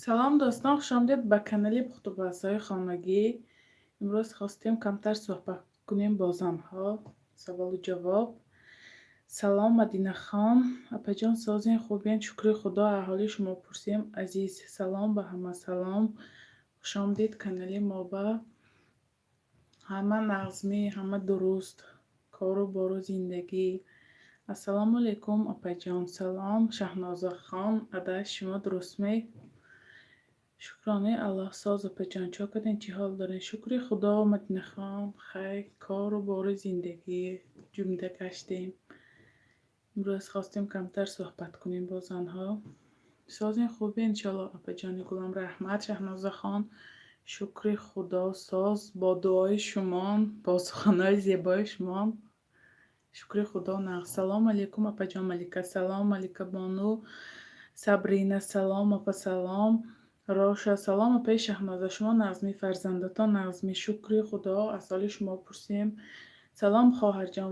Салом, дӯстон, хушомадед ба канали Пухтупазҳои хонагӣ. Имрӯз хостем камтар суҳбат кунем бо занҳо, саволу ҷавоб. Салом, Мадинахон, апаҷон, созен, хубен? Шукри Худо, аҳоли шумо пурсем, азиз. Салом ба ҳама, салом. Хушомадед канали мо ба. Ҳама нағзмӣ, ҳама дуруст, кору бору зиндагӣ. Ассалому алайкум, апаҷон. Салом, Шаҳнозахон, ада, шумо дурустме? Шукронаи Аллоҳ, соз, апаҷон. Чо кардем, чӣ ҳол дорем? Шукри Худо, Мадинахон, хай, кору бори зиндагӣ ҷумда гаштем. Имрӯз хостем камтар суҳбат кунем бо занҳо. Созен, хубе, иншоалло, апаҷони гулам, раҳмат, Шаҳнозахон. Шукри Худо, соз, бо дуои шумон, бо суханҳои зебои шумон. Шукри Худо, нағз. Салому алайкум, апаҷон Малика. Салом, Маликабону. Сабрина, салом, апа, салом. Роша, салом, апаи Шаҳноза. Шумо нағзмӣ, фарзандатон нағзмӣ? Шукри Худо, аз ҳоли шумо пурсем. Салом, хоҳарҷон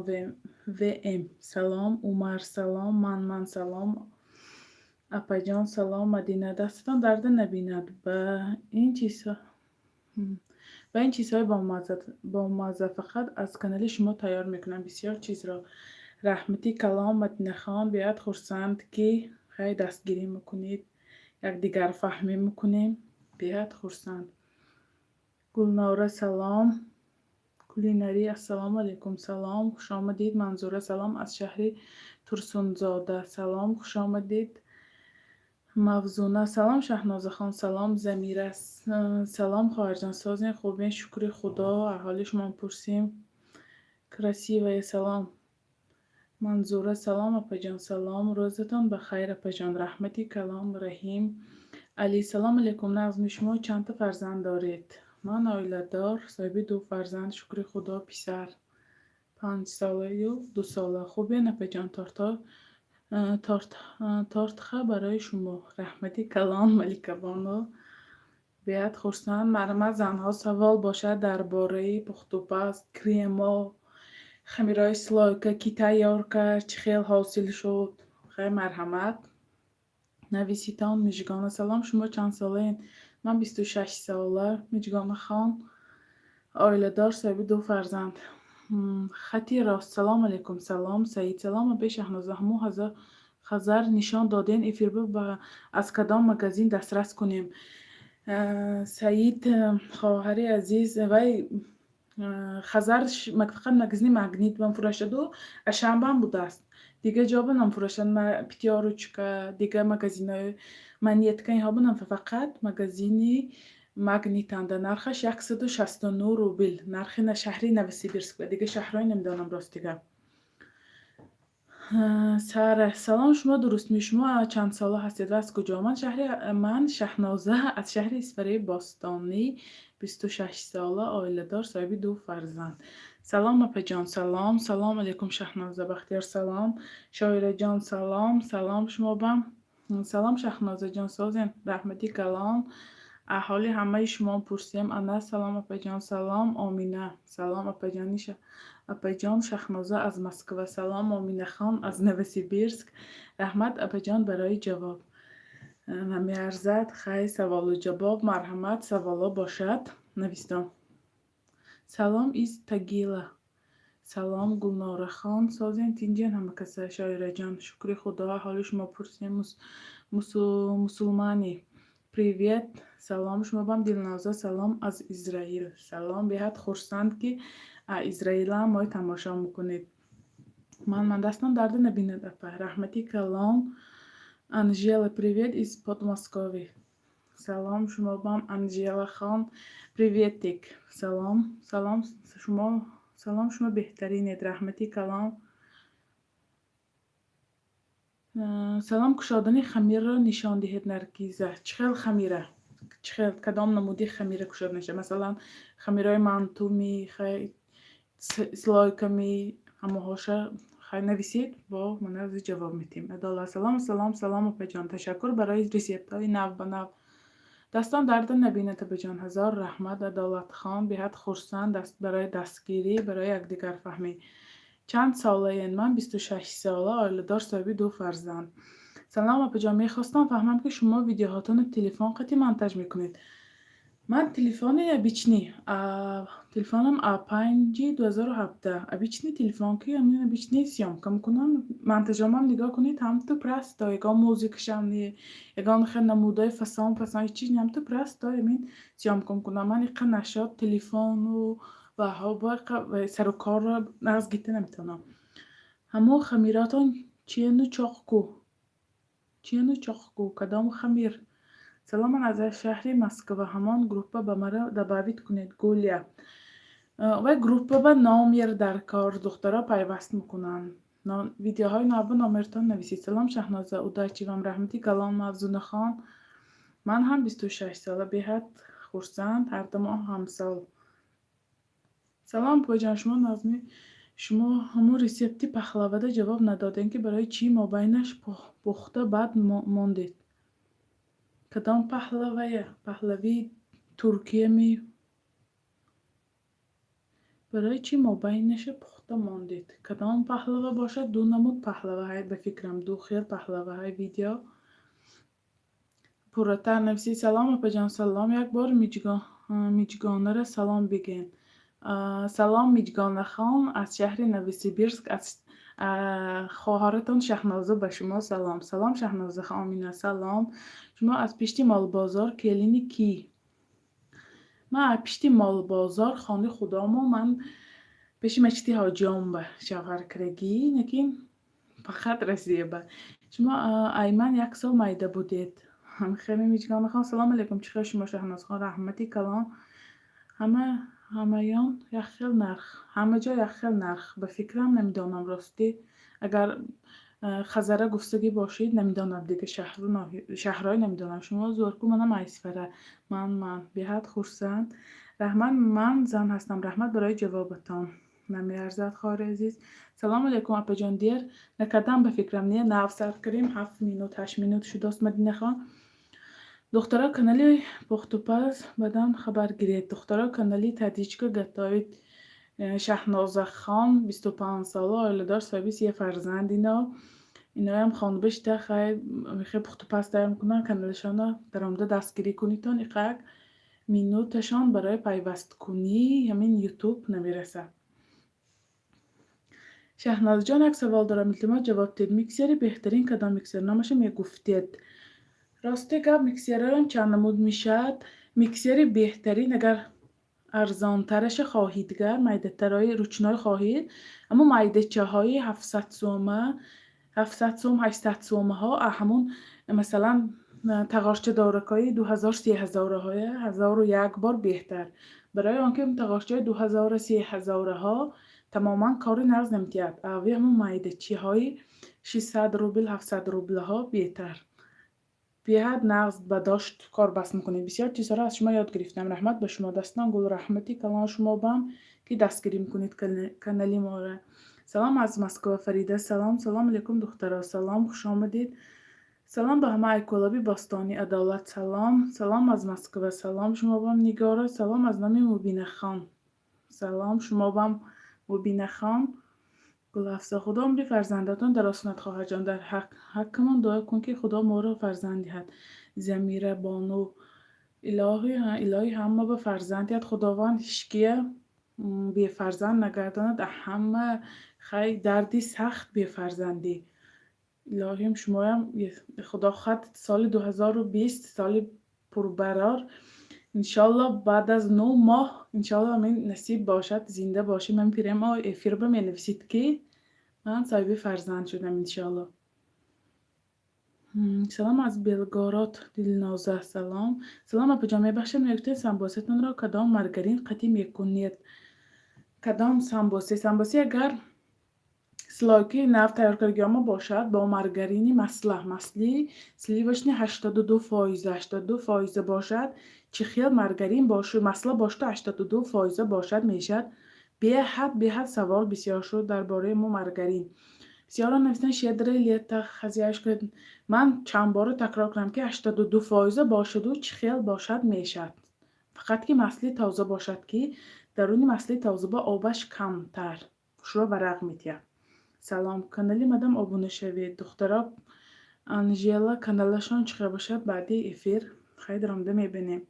ВМ. Салом, Умар, салом, Манман, салом. Апаҷон, салом, Мадина. Дастатон дарда набинад. Ба ин чизҳои бомазза фақат аз канали шумо тайёр мекунам бисёр чизро. Раҳмати калон, Мадинахон, беҳад хурсанд, ки хеле дастгирӣ мекунед, якдигарфаҳмӣ мекунем. Беҳад хурсанд. Гулнора, салом. Кулинарӣ, ассалому алайкум, салом, хушомадед. Манзура, салом аз шаҳри Турсунзода. Салом, хушомадед. Мавзуна, салом, Шаҳнозахон, салом, Замира, салом, хоҳарҷон, созен, хубен? Шукри Худо, аҳоли шумо пурсем. Красивая, салом. Манзура, салом, апаҷон, салом, рӯзатон ба хайр, апаҷон, раҳмати калон, Раҳим. Али, салом алейкум, нағзми шумо, чандта фарзанд доред? Ман оиладор, соҳиби ду фарзанд, шукри Худо, писар 5 солаю 2 сола. Хубен, апаҷон, тортха барои шумо. Раҳмати калон, Маликабону. Беҳад хурсанд. Марҳамат, занҳо, савол бошад дар бораи пухтупаз, кремо, хамирҳои слойка, кӣ тайёр кард, чӣ хел ҳосил шуд. Хай, марҳамат. Нависитон. Мижгона, салом, шумо чанд солаед? Ман 26 сола, Миҷгонахон, оиладор, соҳиби ду фарзанд. Хати рост, салом алейкум, салом, Саид, салом, апаи Шаҳноза, ҳамун хазар нишон доден эфирба, аз кадом магазин дастрас кунем? Саид, хоҳари азиз, вай хазар фақат магазини Магнит мефурӯшаду Ашанбаам будааст. Дигар ҷо ба намефурӯшад. Пятёрочка, дигар магазинҳои Монетка, инҳо ба фақат магазини Магнитанда. Нархаш 169 рубл. Нархи шаҳри Новосибирск, дигар шаҳрҳое намедонам, ростига. Сара, салом, шумо дурустми? Шумо чанд сола ҳастед ва аз куҷо? Ман Шаҳноза, аз шаҳри Исфараи Бостонӣ, 26 сола, оиладор, соҳиби ду фарзанд. Салом, апаҷон, салом, салом алейкум, Шаҳноза, Бахтиёр, салом, Шоираҷон, салом, салом шумоба. Салом, Шаҳнозаҷон, созен, раҳмати калон. Аҳоли ҳамаи шумо пурсем. Ана, салом, апаҷон, салом, Омина, салом, апаҷон Шаҳноза аз Москва, салом, Оминахон аз Новосибирск. Раҳмат, апаҷон, барои ҷавоб. Намеарзад, хай, саволу ҷавоб, марҳамат, саволо бошад, навистон. Салом из Тагила. Салом, Гулнорахон, созен, тинҷен ҳама каса, Шоираҷон, шукри Худо, аҳоли шумо пурсем, мусулманӣ. Привет, салом шумобам, Дилноза, салом аз Израил. Салом, беҳад хурсанд, ки Израилам мои тамошо мекунед. Ман дастам дарда набинад, апа. Раҳмати калон. Анжела, привет из Подмосковья. Салом шумобам, Анжела хон, приветик. Салом, салом шумо, салом, шумо беҳтаринед, раҳмати калон. Салом, кушодани хамирро нишон диҳед, Наргиза. Чӣ хел хамира? Чӣ хел, кадом намуди хамира кушода мешавад? Масалан, хамираҳои мантуми, слойками, ҳамаҳоша хай нависед, бо мана ҷавоб медиҳем. Адола, салом, салом, салом, апаҷон. Ташаккур барои рецептҳои нав ба нав. Дастон дарда набинад, апаҷон. Ҳазор раҳмат, Адолатхон, беҳад хурсанд барои дастгирӣ, барои якдигарфаҳмӣ. Чанд солаен? Ман 26 сола, оиладор, соҳиби ду фарзанд. Салом, апаҷон, мехостам фаҳмам, ки шумо видеоҳотонро телефон қати монтаж мекунед. Ман телефони обычный, телефонам А5 2017, обычный телефон, ки ҳамин обычный съёмка мекунам. Монтажомам нигоҳ кунед, ҳамту просто, ягон музикашам не, ягон хел намудаи фасон фасон ҳеҷ чиз не, ҳамту просто ҳамин съёмка мекунам. Ман иқа нашод телефону ва сару корро нағз гирифта наметавонам. Ҳамон хамиротон чияну чоқку? Чияну чоқку? Кадом хамир? Салом, ман аз шаҳри Москва. Ҳамон группа ба маро добавить кунед, Гулия. Вай группа ба номер дар кор, духтаро пайваст мекунанд. Видеоҳои навба номертон нависед. Салом, Шаҳноза, удачи вам, раҳмати калон, Мавзунахон. Ман ҳам 26 сола, беҳад хурсанд, ҳарду мо ҳамсол. Салом, апоҷон, шумо нозми, шумо ҳамун рецепти пахлавада ҷавоб надодем, ки барои чӣ мобайнаш пухта баъд мондед. Кадом паҳлавая? Паҳлавии Туркиями? Барои чӣ мобайнаша пухта мондед? Кадом паҳлава бошад? Ду намуд паҳлава ҳай, ба фикрам, ду хел паҳлава ҳай. Видео пурратар нависед. Салом, апаҷон, салом, як бор Миҷгонара салом бигӯед. Салом, Миҷгонахон, аз шаҳри Новосибирск, аз хоҳаратон Шаҳноза ба шумо салом. Салом, Шаҳнозахон, Омина, салом. Шумо аз пишти молбозор келини кӣ? Ман аз пишти молбозор, хони худомо, ман пеши мачиди Ҳоҷиён ба шавҳар кардагӣ, лекин фақат Россия ба. Шумо айман як сол майда будед. Хеле, Миҷгонахон, салом алейкум, чӣ хел шумо, Шаҳнозхон, раҳмати калон. Ҳама ҳамаён як хел нарх, ҳама ҷо як хел нарх, ба фикрам, намедонам, ростӣ, агар Хазара гуфтагӣ бошед, намедонам, дига шаҳру шаҳрҳое намедонам. Шумо зӯрку, манам Айсфара. Ман беҳад хурсанд. Раҳмат, ман зан ҳастам. Раҳмат барои ҷавобатон. Намеарзад, хоҳари азиз. Салому алейкум, апаҷон, дер накардам, ба фикрам, не, нав сар кардем, 7 минут, 8 минут шудааст, Мадинахон. Духтаро, канали пухтупаз баъдан хабар гиред. Духтаро, канали Таджичка готовит, Шаҳнозахон, 25 сола, оиладор, соҳиби се фарзанд. Ино иноям хонабишта, хай, мехоҳ пухтупаз тайёр мекунанд, каналашонро даромада дастгирӣ кунедтон, иқак минуташон барои пайвасткунӣ ҳамин Ютуб намерасад. Шаҳнозҷон, як савол дорам, илтимос, ҷавоб диҳед. Миксери беҳтарин кадом миксер? Номаша мегуфтед. Рости гап, миксерҳоям чанд намуд мешавад. Миксери беҳтарин, агар арзонтараша хоҳид, гар майдатарои ручной хоҳид, аммо майдачаҳои 700 сӯма, 700 сӯм, 800 сӯмаҳо, ҳамун, масалан, тағорча доракҳои 2000, 3000-аҳоя ҳазору як бор беҳтар. Барои он ки тағорчаҳои 2000-а, 3000-аҳо тамоман кори нағз намедиҳад. Ави ҳамун майдачиҳои 600 рубл, 700 рублаҳо беҳтар. Беҳад нағз ба дошт корбаст мекунед. Бисёр чизҳоро аз шумо ёд гирифтам. Раҳмат ба шумо. Дастон гул, раҳмати калон шумо бам, ки дастгирӣ мекунед канали моро. Салом аз Москва, Фарида, салом. Салом алейкум, духтаро, салом, хушомадед. Салом ба ҳама айколаби бостони адолат, салом. Салом аз Москва, салом шумо бам, Нигора, салом аз номи Мубинахон. Салом шумо бам, Мубинахон. Гулафзо, Худо умри фарзандатон дароз кунад, хоҳарҷон. Дар ҳаққамон дуо кун, ки Худо моро фарзанд диҳад. Замира бону, илоҳи, илоҳи ҳама ба фарзанд диҳад. Худованд ҳичкия бефарзанд нагардонад. Ҳама хай дарди сахт бефарзандӣ. Илоҳим, шумоям Худо хоҳад, соли 2020 соли пурбарор, иншолло, баъд аз 9 моҳ, иншолло, ҳамин насиб бошад, зинда бошем, ҳамин прямо эфирба менависед, ки ман соҳиби фарзанд шудам, иншолло. Салом аз Белгород, Дилноза, салом. Салом, апаҷон, мебахшед, мегуфтед, самбосатонро кадом маргарин қатӣ мекунед? Кадом самбосе? Самбосе, агар слойки нав тайёр кардагиҳомо бошад, бо маргарини масла, масли сливочный 82%, 82 фоиза бошад, чӣ хел маргарин бошу масла бошаду 82 фоиза бошад, мешавад. Беҳад, беҳад савол бисёр шуд дар бораи мо маргарин. Бисёрон нависанд: «Щедрое лето, хозяюшка». Ман чанд бора такрор кардам, ки 82 фоиза бошаду чӣ хел бошад, мешавад. Фақат ки масли тоза бошад, ки даруни масли тоза ба обаш камтар, хушро варақ медиҳад. Салом, канали мадам обуна шавед, духтаро. Анжела каналашон чӣ хел бошад, баъди эфир хай даромада мебинем.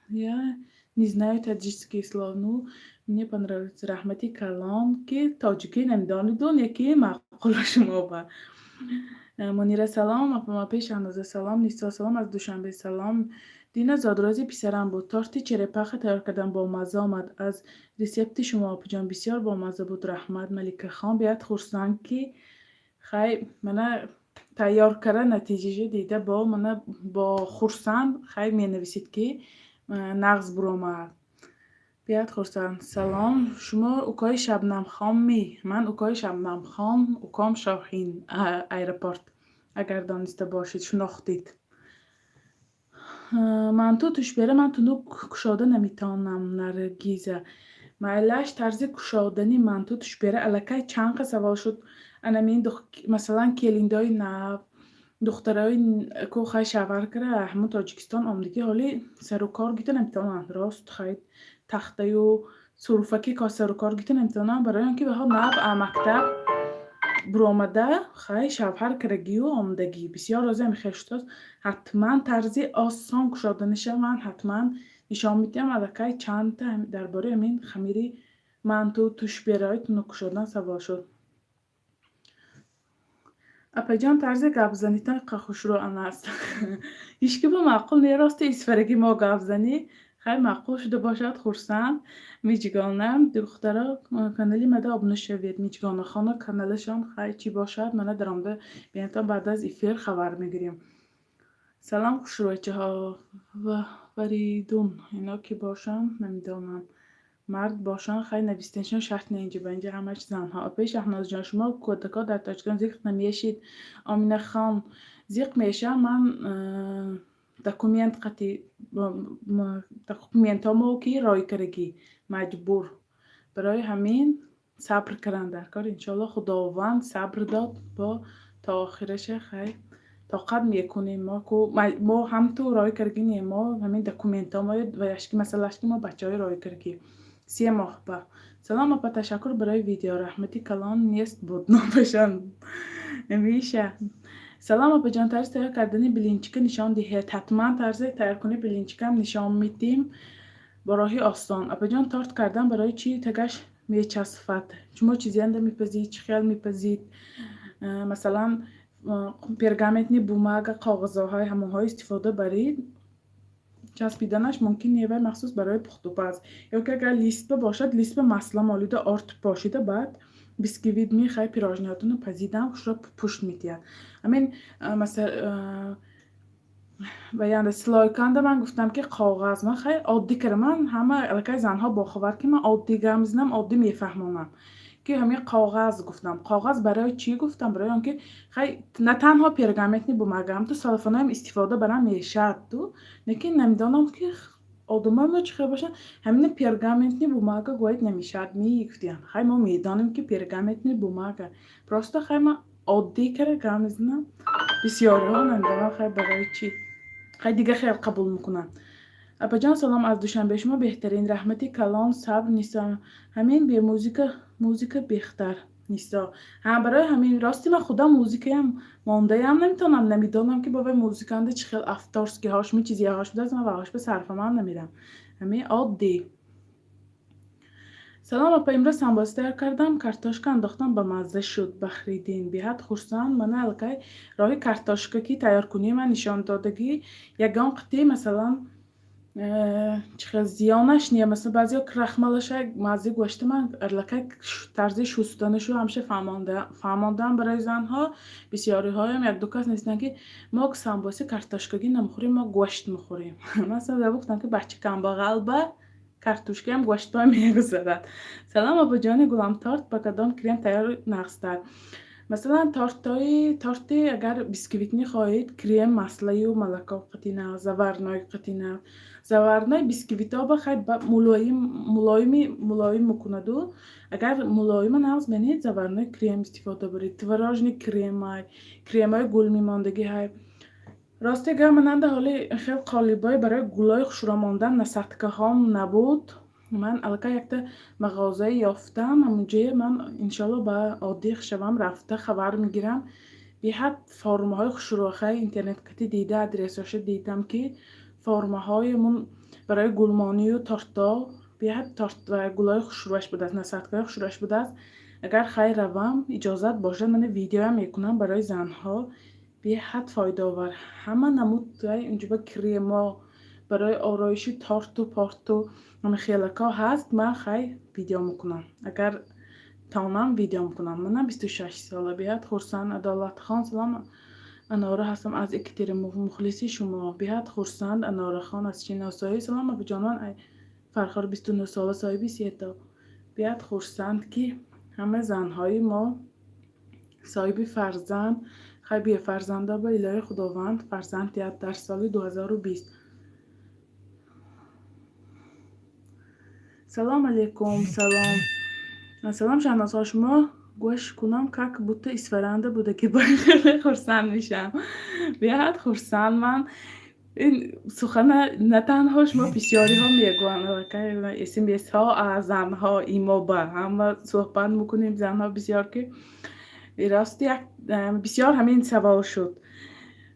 Я не знаю таджикский слов, ну, мне понравится. Раҳмати калон, ки тоҷикӣ намедониду, яке маъқула шумо ба. Мунира, салом, апамапи Шаҳноза, салом, Нисо, салом, аз Душанбе салом. Дина зодрӯзи писарам буд. Торти черепаха тайёр кардам, бомазза омад. Аз рецепти шумо, опаҷон, бисёр бомазза буд, раҳмат. Маликахон, беҳад хурсанд, ки хай мана тайёр карда, натиҷаша дида, бо мана бо хурсанд хай менависед, ки нағз буромад. Беҳад хурсанд. Салом, шумо укои Шабнамхон-мӣ? Ман укои Шабнамхон, уком Шоҳин, аэропорт. Агар дониста бошед, шинохтед. Манту тушбера ман тунук кушода наметавонам, Наргиза. Майлаш, тарзи кушодани манту тушбера аллакай чанд қа савол шуд. Анамин, масалан, келиндои нав, духтарои ку хай шавҳар кара, ҳамун Тоҷикистон омдагӣ, ҳоли сару кор гита наметавонанд. Рост, хай тахтаю сурфаки сару кор гита наметавонанд, барои он ки ваҳо нав мактаб буромада, хай шавҳар карагию омдагӣ. Бисёр розиам, хел шудааст. Ҳатман тарзи осон кушоданиша ман ҳатман нишон медиҳам. Аллакай чандта дар бораи ҳамин хамири манту тушбераҳои тунук кушодан савол шуд. Апаҷон, тарзи гапзанитон қа хушрӯ аст. Ҳеҷ ба маъқул не, рости исфарагӣ мо гапзанӣ. Хай, маъқул шуда бошад, хурсанд. Миҷгонам, духтаро, канали мада обуна шавед. Миҷгонахона каналашон хай чӣ бошад, мана даромада бинатон, баъд аз эфир хабар мегирем. Салом, хушрӯячаҳо. Фаридун, ино ки бошанд, намедонам. Мард бошанд, хай навистанашон шарт не, инҷа ба инҷа ҳамаш занҳо. Апаи Шаҳнозҷон, шумо кӯдакҳо дар Тоҷикистон зиқ намешид? Оминахон, зиқ мешавам ман документ қати, документҳомо ки рой карагӣ маҷбур. Барои ҳамин сабр кардан дар кор. Иншоалло, Худованд сабр дод, бо то охираша хай тоқат мекунем. Мо ку мо ҳамту рой карагӣ не, мо ҳамин документҳомо ва яшки масъалааш, ки мо бачаҳои рой карагӣ 3 моҳ ба. Салом, апа, ташаккур барои видео, раҳмати калон. Нест буд номашон намеша. Салом, апаҷон, тарзи тайёр кардани блинчика нишон диҳед. Ҳатман тарзи тайёркунии блинчикам нишон медиҳем бо роҳи осон. Апаҷон, торт кардан барои чӣ тагаш мечасфад? Шумо чизианда мепазид, чӣ хел мепазид? Масалан, пергаментный бумага, коғазҳои ҳамонҳо истифода баред, часпиданаш мумкин не, вай махсус барои пухтупаз. Ё ки агар лист ба бошад, лист ба масло молида, орд пошида, баъд бисквит мехай, пирожныятонро пазидан хушро пушт медиҳад. Ҳамин ваянда слойканда ман гуфтам, ки коғаз ман хай оддӣ кардам. Ман ҳама аллакай занҳо бохабар, ки ман оддӣ гап мезанам, оддӣ мефаҳмонам, ки ҳамин коғаз гуфтам. Коғаз барои чӣ гуфтам? Барои он ки хай на танҳо пергаментный бумага, ҳамту целлофаноам истифода барам мешавад ту, лекин намедонам, ки одамои мо чӣ хел бошанд, ҳамина пергаментный бумага гӯяд, намешавад мегуфтиянд. Хай мо медонем, ки пергаментный бумага, просто хай ман оддӣ кара гап мезанам. Бисёриҳо намедонам хай барои чӣ хай дига хел қабул мекунанд. Апаҷон, салом аз Душанбе, шумо беҳтарин, раҳмати калон. Сабр, Нисо, ҳамин бемузика, музика бехтар. Нисо, ҳа, барои ҳамин рости ман худам музикаям мондаям наметавонам, намедонам, ки бобаи музиканда чӣ хел авторскийҳош ми чизияҳош будааст, ман ваҳош ба сарфамам намерам. Ҳамин оддӣ. Салом, апа, имрӯз самбоса тайёр кардам, картошка андохтам, ба мазза шуд. Бахриддин, беҳад хурсанд. Мана аллакай роҳи картошка ки тайёркунӣ ман нишон додагӣ, ягон қитъи, масалан, чӣ хел зиёнаш не. Масалан, баъзеҳо крахмалаша маззаи гӯшта, ман аллакай тарзи шустанашу ҳамеша фаҳмондаам барои занҳо. Бисёриҳоям якду кас нестанд, ки мо самбоси картошкагӣ намехӯрем, мо гӯшт мехӯрем. Масалан, гуфтам, ки бача камбағал ба картошкаам гӯштпой мегузарад. Салом, апаҷони гулам, торт ба кадом крем тайёр нағзтар? Масалан, тортҳои торти агар бисквитный хоҳед, крем маслою молоко қатъи нағз, заварной қатъи нағз. Заварной бисквитҳо ба хай мулоим, мулоими мулоим мекунаду. Агар мулоима нағз бинед, заварной крем истифода баред. Творожный кремай, кремҳои гулмемондагӣ ҳай. Рости гап, мананда ҳоли хел қолибҳои барои гулҳои хушрӯ мондан, насадкаҳом набуд. Ман аллакай якта мағозае ёфтам, ҳамунҷое ман иншоалло ба оддиқ шавам, рафта хабар мегирам. Беҳад формаҳои хушрӯхаи интернеткати дида, адресҳоша дидам, ки формаҳоямон барои гулмонию тортҳо, беҳад торт ва гулҳои хушрӯяш будааст, насадкаҳои хушрӯяш будааст. Агар хайр равам, иҷозат бошад, мана видеоам мекунам барои занҳо. Беҳад фоидаовар. Ҳама намуд инҷоба кремо барои ороиши торту порту ҳама хелакҳо ҳаст. Ман хай видео мекунам. Агар тонам, видео мекунам. Манам 26 сола, беҳад хурсанд. Адолатхон, салом, Анора ҳастам аз Екатеринбург, мухлиси шумо. Беҳад хурсанд, Анорахон, аз шиносоӣ. Салом, апаҷон, ман Фархор, 29 сола, соҳиби сето. Беҳад хурсанд, ки ҳама занҳои мо соҳиби фарзанд. Хай, бефарзандо ба илоҳи Худованд фарзанд диҳад дар соли 2020. Салом алейкум, салом. Салом, Шаҳнозхон, шумо гӯш кунам, как будто Исфаранда буда, ки хеле хурсанд мешавам. Беҳад хурсанд ман. Ин сухана на танҳо шумо, бисёриҳо мегӯянд. Аллакай смсҳо аз занҳо имоба ҳама суҳбат мекунем, занҳо бисёр, ки рости як бисёр ҳамин савол шуд.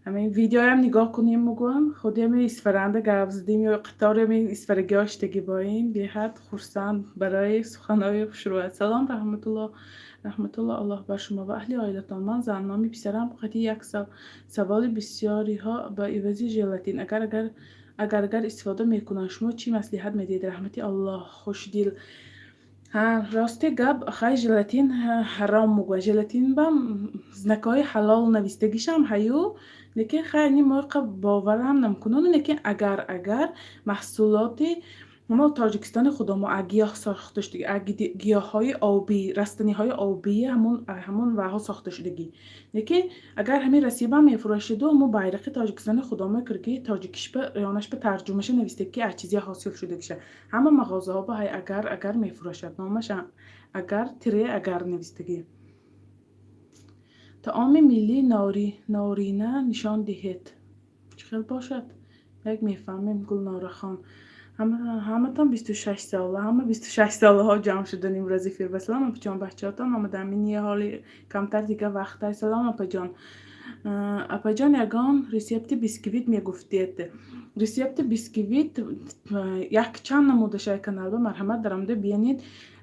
Ҳамин видеоям нигоҳ кунем, мегӯям, худи ҳамин Исфаранда гап задем ё қатори ҳамин исфарагиҳо шидаги бо ин. Беҳад хурсанд барои суханҳои хушрӯя. Салом, раҳматулло, раҳматулло Аллоҳ бар шумо ва аҳли оилатон. Ман зан, номи писарам қати 1 сол. Саволи бисёриҳо ба ивази желатин агар истифода мекунанд, шумо чӣ маслиҳат медиҳед? Раҳмати Аллоҳ, хушдил. Ҳа, рости гап, хай, желатин ҳаром мегӯянд. Желатин ба знакҳои ҳалол навистагишам ҳаю, лекин хай, ини мо боварам намкунон, лекин агар маҳсулоти мо Тоҷикистони худомо аз гиёҳ сохта шудагӣ, аз гиёҳҳои обӣ, растаниҳои обии ҳамон ваҳо сохта шудагӣ. Лекин агар ҳамин Россия мефурӯшиду, ҳамон байрақи Тоҷикистони худомо ки тоҷикишба ёнашба тарҷумаша нависта, ки аз чизе ҳосил шудагиша. Ҳама мағозаҳо ба ҳай агар мефурӯшад, номаш агар тире агар навистагӣ. Таоми миллии норина нишон диҳед. Чӣ хел бошад? Як мефаҳмем, Гулнорахон. Ҳаматон 26 сола, ҳама 26 солаҳо ҷамъ шудан имрӯз эфир ба. Салом, апаҷон, бачаҳотон омадан. Мини ҳоли камтар дига вақт аст. Салом, апаҷон. Апаҷон, ягон рецепти бисквит мегуфтед. Рецепти бисквит якчанд намудашай каналба, марҳамат, даромада бинед.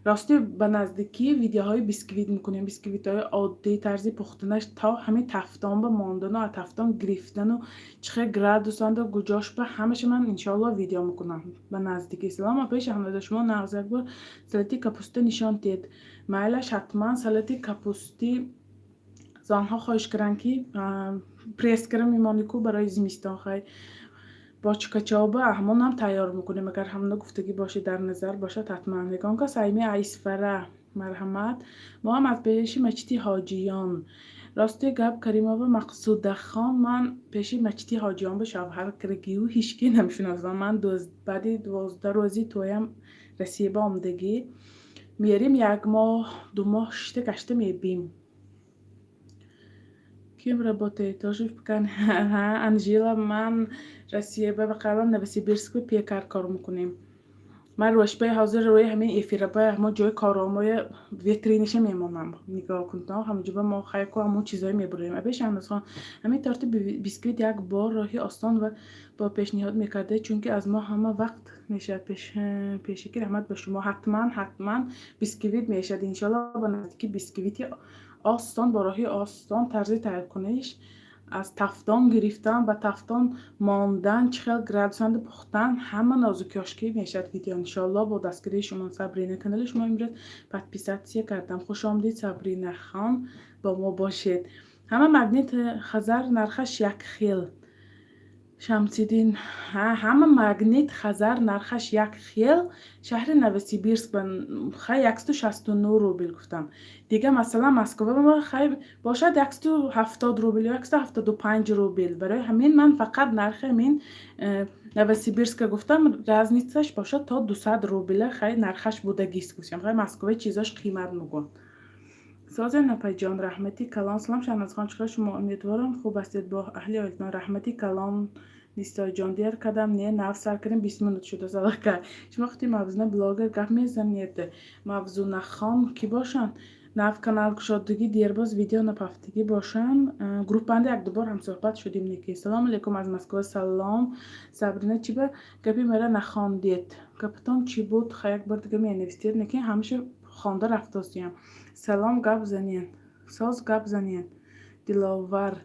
Рости, ба наздикӣ видеоҳои бисквит мекунем. Бисквитҳои оддӣ, тарзи пухтанаш, то ҳамин тафтон ба мондану аз тафтон гирифтану чӣ хел градусанду гуҷошба, ҳамаша ман иншоалло видео мекунам ба наздикӣ. Салом, апаи Шаҳноза, шумо нағз, як бор салати капуста нишон диҳед. Майлаш, ҳатман салати капусти. Занҳо хоҳиш карданд, ки пресс кара мемонӣ ку барои зимистон, хай, бо чукачоба ҳамонам тайёр мекунем. Агар ҳамона гуфтагӣ бошед, дар назар бошад, ҳатман. Ягон кас айми Айсфара, марҳамат. Мо ҳам аз пеши мачиди Ҳоҷиён. Рости гап, Каримова Мақсудахон, ман пеши мачиди Ҳоҷиён ба шавҳар кардагию ҳички намешиносам. Ман баъди 12 рӯзи тӯям Россия ба омадагӣ. Мерим, як моҳ, 2 моҳ шишта гашта мебим. Кем работает? Тоже в пекарне? Анжела, ман Россия ба қавлам Новосибирск пекар кор мекунем. Ман рӯшбаи ҳозир рӯи ҳамин эфираба ҳамон ҷои коромои витриниша мемонам. Нигоҳ кун, ҳамонҷоба мо хайку ҳамон чизое мебурем. Абе Шаҳнозхон, ҳамин торти бисквит як бор роҳи осон ва бо пешниҳод мекардед, чунки аз мо ҳама вақт мешавад пешакӣ. Раҳмат ба шумо. Ҳатман, ҳатман бисквит мешавад. Иншоалло, ба наздикӣ бисквити осон, бо роҳи осон, тарзи тайёркуниш, аз тафтон гирифтан, ба тафтон мондан, чӣ хел градусанду пухтан, ҳама нозукиёш ки мешавад видео, иншоалло, бо дастгирии шумо. Сабрина, канали шумо имрӯз подписаться кардам. Хуш омадед, Сабрина хон, бо мо бошед. Ҳама Магнит Хазар нархаш як хел? Шамсиддин, ҳама Магнит Хазар нархаш як хел. Шаҳри Новосибирск хай 169 рубл гуфтам. Дига, масалан, Москва хай бошад 170 рубл ё 175 рубл. Барои ҳамин ман фақат нархи ҳамин Новосибирска гуфтам. Разницаш бошад то 200 рубла хай нархаш будагист гуфтам. Хай, Москва чизош қимат мегӯянд. Созен, апайҷон, раҳмати калон. Салом, Шаҳнозхон, чӣ хел шумо? Умедворам, хуб ҳастед бо аҳли оилатон. Раҳмати калон. Нисоҷон, дер кардам, не, нав сар кардем, 20 минут шудааст аллакай. Шумо худи Мавзуна блогер гап мезанед. Мавзунахон кӣ бошанд? Нав канал кушодагӣ, дербоз видео напафтагӣ бошанд. Группанда якдубор ҳамсӯҳбат шудем неки. Салому алейкум аз Москва, салом. Сабрина, чӣ ба гапи мара нахондед? Гапатон чӣ буд? Ха, як бор дига менависед, лекин ҳамаша хонда рафтосиям. Салом, гап занен. Соз гап занен. Диловар,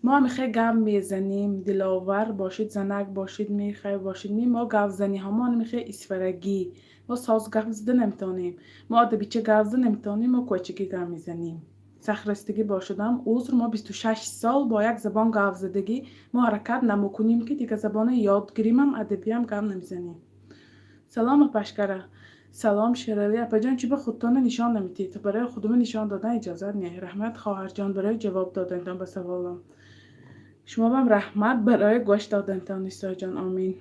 мо ҳамихе гап мезанем. Диловар бошид, занак бошид, мехай бошид, ми мо гапзаниҳомон михе исфарагӣ. Мо соз гап зада наметавонем, мо адабича гап зада наметавонем, мо кӯчагӣ гап мезанем. Сахрастагӣ бошадам, узр. Мо 26 сол бо як забон гап задагӣ, мо ҳаракат намекунем, ки дигар забона ёд гиримам, адабиям гап намезанем. Салом, апашкара. Салом, Шералӣ. Апаҷон, чӣ ба худтонро нишон намедиҳед? Барои худума нишон додан иҷозат не. Раҳмат, хоҳарҷон, барои ҷавоб доданатон ба саволам. Шумоам раҳмат барои гӯш доданатон, Нисоҷон. Омин.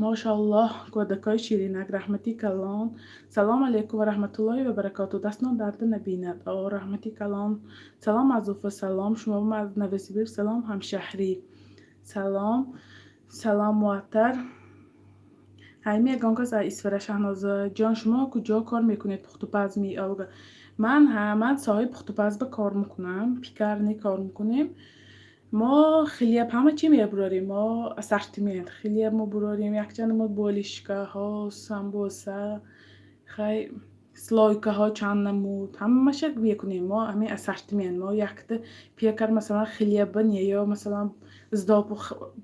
Мошоаллоҳ, кӯдакҳои ширинак, раҳмати калон. Салому алейкум ва раҳматуллоҳи ва баракоту. Дастно дарда набинад. О, раҳмати калон. Салом аз Уфа, салом. Шумоам аз Новосибирск салом, ҳамшаҳрӣ. Салом. Салом, Муаттар. Ҳайми ягон кас аз Исфара. Шаҳнозаҷон, шумо куҷо кор мекунед? Пухтупаз ми Олга. Ман ман соҳиби пухтупазба кор мекунам, пекарня кор мекунем. Мо хлеб, ҳама чӣ мебурорем, мо ассортимент хлеб мебурорем, якчанд намуд булочкаҳо, самбуса, хай, слойкаҳо чанд намуд, ҳамаша мекунем. Мо ҳамин ассортимент, мо якта пекар, масалан, хлеба не ё, масалан, сдоб,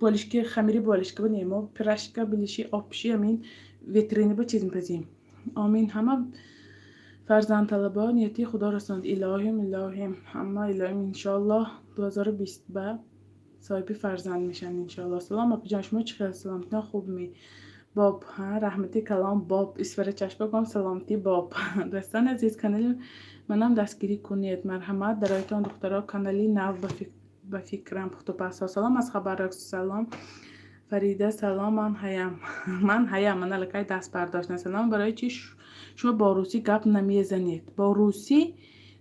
булочки, хамири булочкаба не, мо пирожка, беляши, обши, ҳамин витринаба чиз мепазем. Омин, ҳама фарзандталабо нияти Худо расонад. Илоҳим, илоҳим, ҳама илоҳим, иншоаллоҳ, 2020 ба соҳиби фарзанд мешаванд, иншоаллоҳ. Салом, апаҷон, шумо чӣ хел, саломатитон хуб-ми? Боб, ҳа, раҳмати калон, боб. Исфара чашмаком, саломатӣ, боб. Дӯстони азиз, канали манам дастгирӣ кунед, марҳамат, дароитон, духтаро, канали нав ба фикрам, пухтупазҳо. Салом аз Хабаровск, салом. Фарида, салом, ман ҳаям, ман ҳаям, ман аллакай даст бардоштам. Салом, барои чӣ шумо бо русӣ гап намезанед? Бо русӣ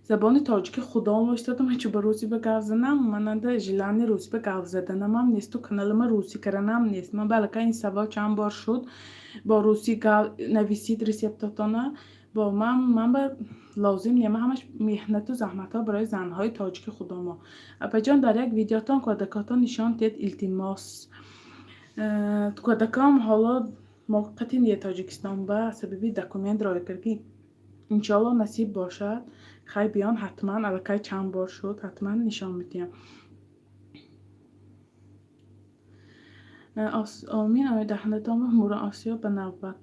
забони тоҷикӣ худом истодам, чун ба русӣ ба гап занам, мананда желание русӣ ба гап заданамам несту каналама русӣ карданам нест. Ман ба аллакай ин савол чанд бор шуд: бо русӣ гап нависид рецептотона. Бо ман ба лозим не, ман ҳамаш меҳнату заҳматҳо барои занҳои тоҷики худомо. Апаҷон, дар як видеотон кӯдакотон нишон диҳед, илтимос. Кӯдакам ҳоло муваққати не Тоҷикистон ба сабаби документ роя кард, ки иншоаллоҳ, насиб бошад, хай, биён ҳатман, аллакай чанд бор шуд, ҳатман нишон медиҳам. Омин, омин, даҳанатон мурон, Осиё ба навбат.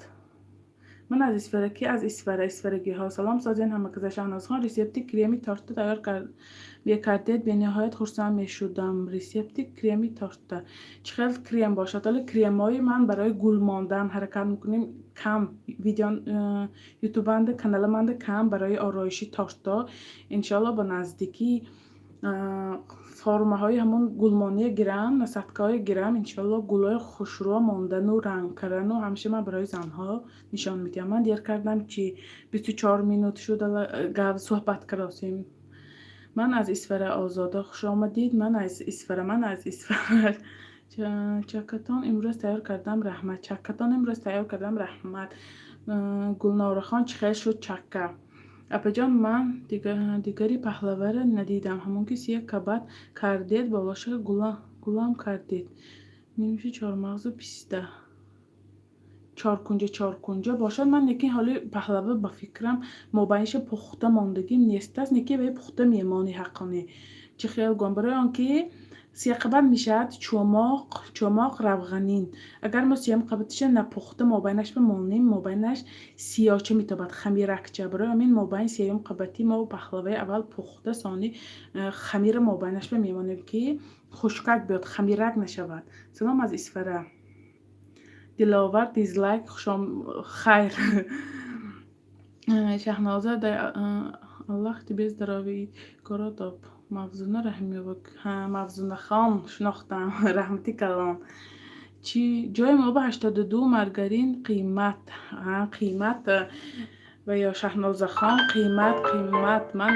Ман аз Исфара, ки аз Исфара, исфарагиҳо. Салом, созен ҳамаказа. Шаҳнозхон, рецепти креми тортта тайёр мекардед, бениҳоят хурсанд мешудам. Рецепти креми тортта чӣ хел крем бошад? Ҳоло кремҳои ман барои гул мондан ҳаракат мекунем, кам видео ютубанда, каналаманда кам барои ороиши тортҳо. Иншоалло, ба наздикӣ формаҳои ҳамон гулмоние гирам, насадкаҳое гирам, иншоалло, гулҳои хушрӯ мондану ранг кардану ҳамеша ман барои занҳо нишон медиҳам. Ман дер кардам чи? 24 минут шуд, гап суҳбат кардосем. Ман аз Исфара, Озода, хуш омадед. Ман аз Исфара, ман аз Исфара. Чакатон имрӯз тайёр кардам, раҳмат. Чакатон имрӯз тайёр кардам, раҳмат. Гулнорахон, чӣ хел шуд чакка? Апаҷон, ман дигари паҳлаваро надидам, ҳамон ки сия кабат кардед, болоша гулам кардед. Нимши чормағзу писта. Чоркунҷа, чоркунҷа бошад. Ман лекин ҳоли паҳлава, ба фикрам, мобайниша пухта мондагим нестаст, неки вай пухта мемонӣ ҳаққонӣ. Чӣ хел гӯям? Барои он ки сияқабат мешавад чӯмоқ, чӯмоқ равғанин. Агар мо сеюм қабатиша напухта мобайнаш бимонем, мобайнаш сиёча метобад, хамиракча. Барои ҳамин мобайни сеюм қабати мо паҳлаваи аввал пухта, сони хамира мобайнаш мемонем, ки хушкак биёд, хамирак нашавад. Салом аз Исфара. Диловар, дизлайк, хушом, хайр. Шаҳноза, Аллах тебе здоровье дод. Мавзуна Раҳимёва, Мавзунахон, шинохтам, раҳмати калон. Чӣ ҷои мо ба 82 маргарин қимат, қимат ва ё Шаҳнозахон, қимат, қимат. Ман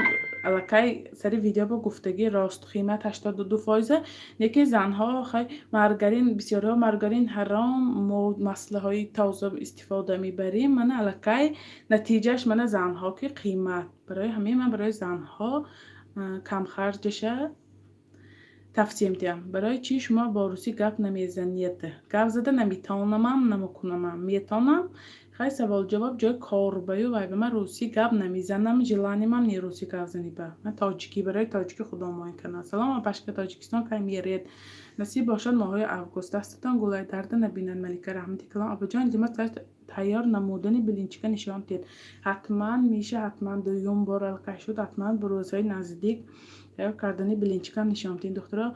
Аллакай сари видео бо гуфтагӣ рост, қимат 82%. Лекин занҳо, хай, маргарин, бисёриҳо маргарин ҳаром, мо маслаҳои тоза истифода мебарем. Мана, аллакай натиҷааш, мана, занҳо ки қимат. Барои ҳамин ман барои занҳо камхарҷаша тавсия медиҳам. Барои чӣ шумо бо русӣ гап намезанед? Гап зада наметавонамам, намекунамам. Метавонам, хай, савол-ҷавоб ҷои корбаю вай ба ман русӣ гап намезанам, желание мам не русӣ гап занӣ ба. Ман тоҷикӣ, барои тоҷикӣ худо моин кардам. Салом, апашка, Тоҷикистон кай меред? Насиб бошад, моҳҳои август. Дастатон гулай дарда набинад, Малика, раҳмати калон. Апаҷон, илтимос, тайёр намудани блинчика нишон диҳед. Ҳатман меша, ҳатман, дуюм бор аллакай шуд, ҳатман ба рӯзҳои наздик тайёр кардани блинчикам нишон диҳем. Духтаро,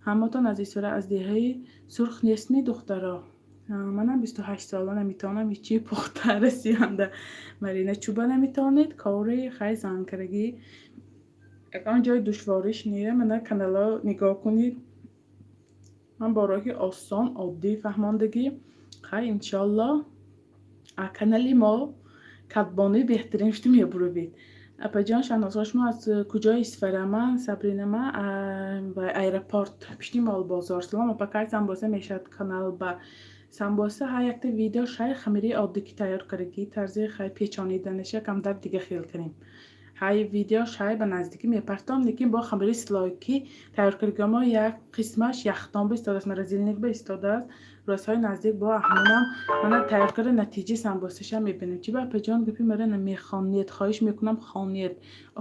ҳаматон аз Исфара, аз деҳаи Сурх нестми, духтаро? Манам 28 сола, наметавонам ҳечи пухта расианда. Марина, чӯба наметавонед? Кори, хай, занкарагӣ ягон ҷои душвориш не. Мана, канало нигоҳ кунед, ман бо роҳи осон, оддӣ фаҳмондагӣ. Хай, иншолло, канали мо кадбонуи беҳтарин шуда мебуравед. Апаҷон Шаҳноза, шумо аз куҷои Исфара? Ман Сабрина, ма аэропорт, пишти молбозор. Салом, апа, кай самбоса мешавад канал ба? Самбоса ҳар якта видео шай, хамири оддӣ ки тайёр кардагӣ, тарзи, хай, печониданаша камтар дига хел кардем. Ҳай, видео шай ба наздикӣ мепартом, лекин бо хамири слойки тайёр кардагимо як қисмаш яхдон ба истодааст, морозильник ба истодааст. Рӯзҳои наздик бо аҳмонам мана тайёр карда, натиҷаи самбосаша мебинем. Чи ба, апаҷон, гапи мара намехонед? Хоҳиш мекунам, хонед.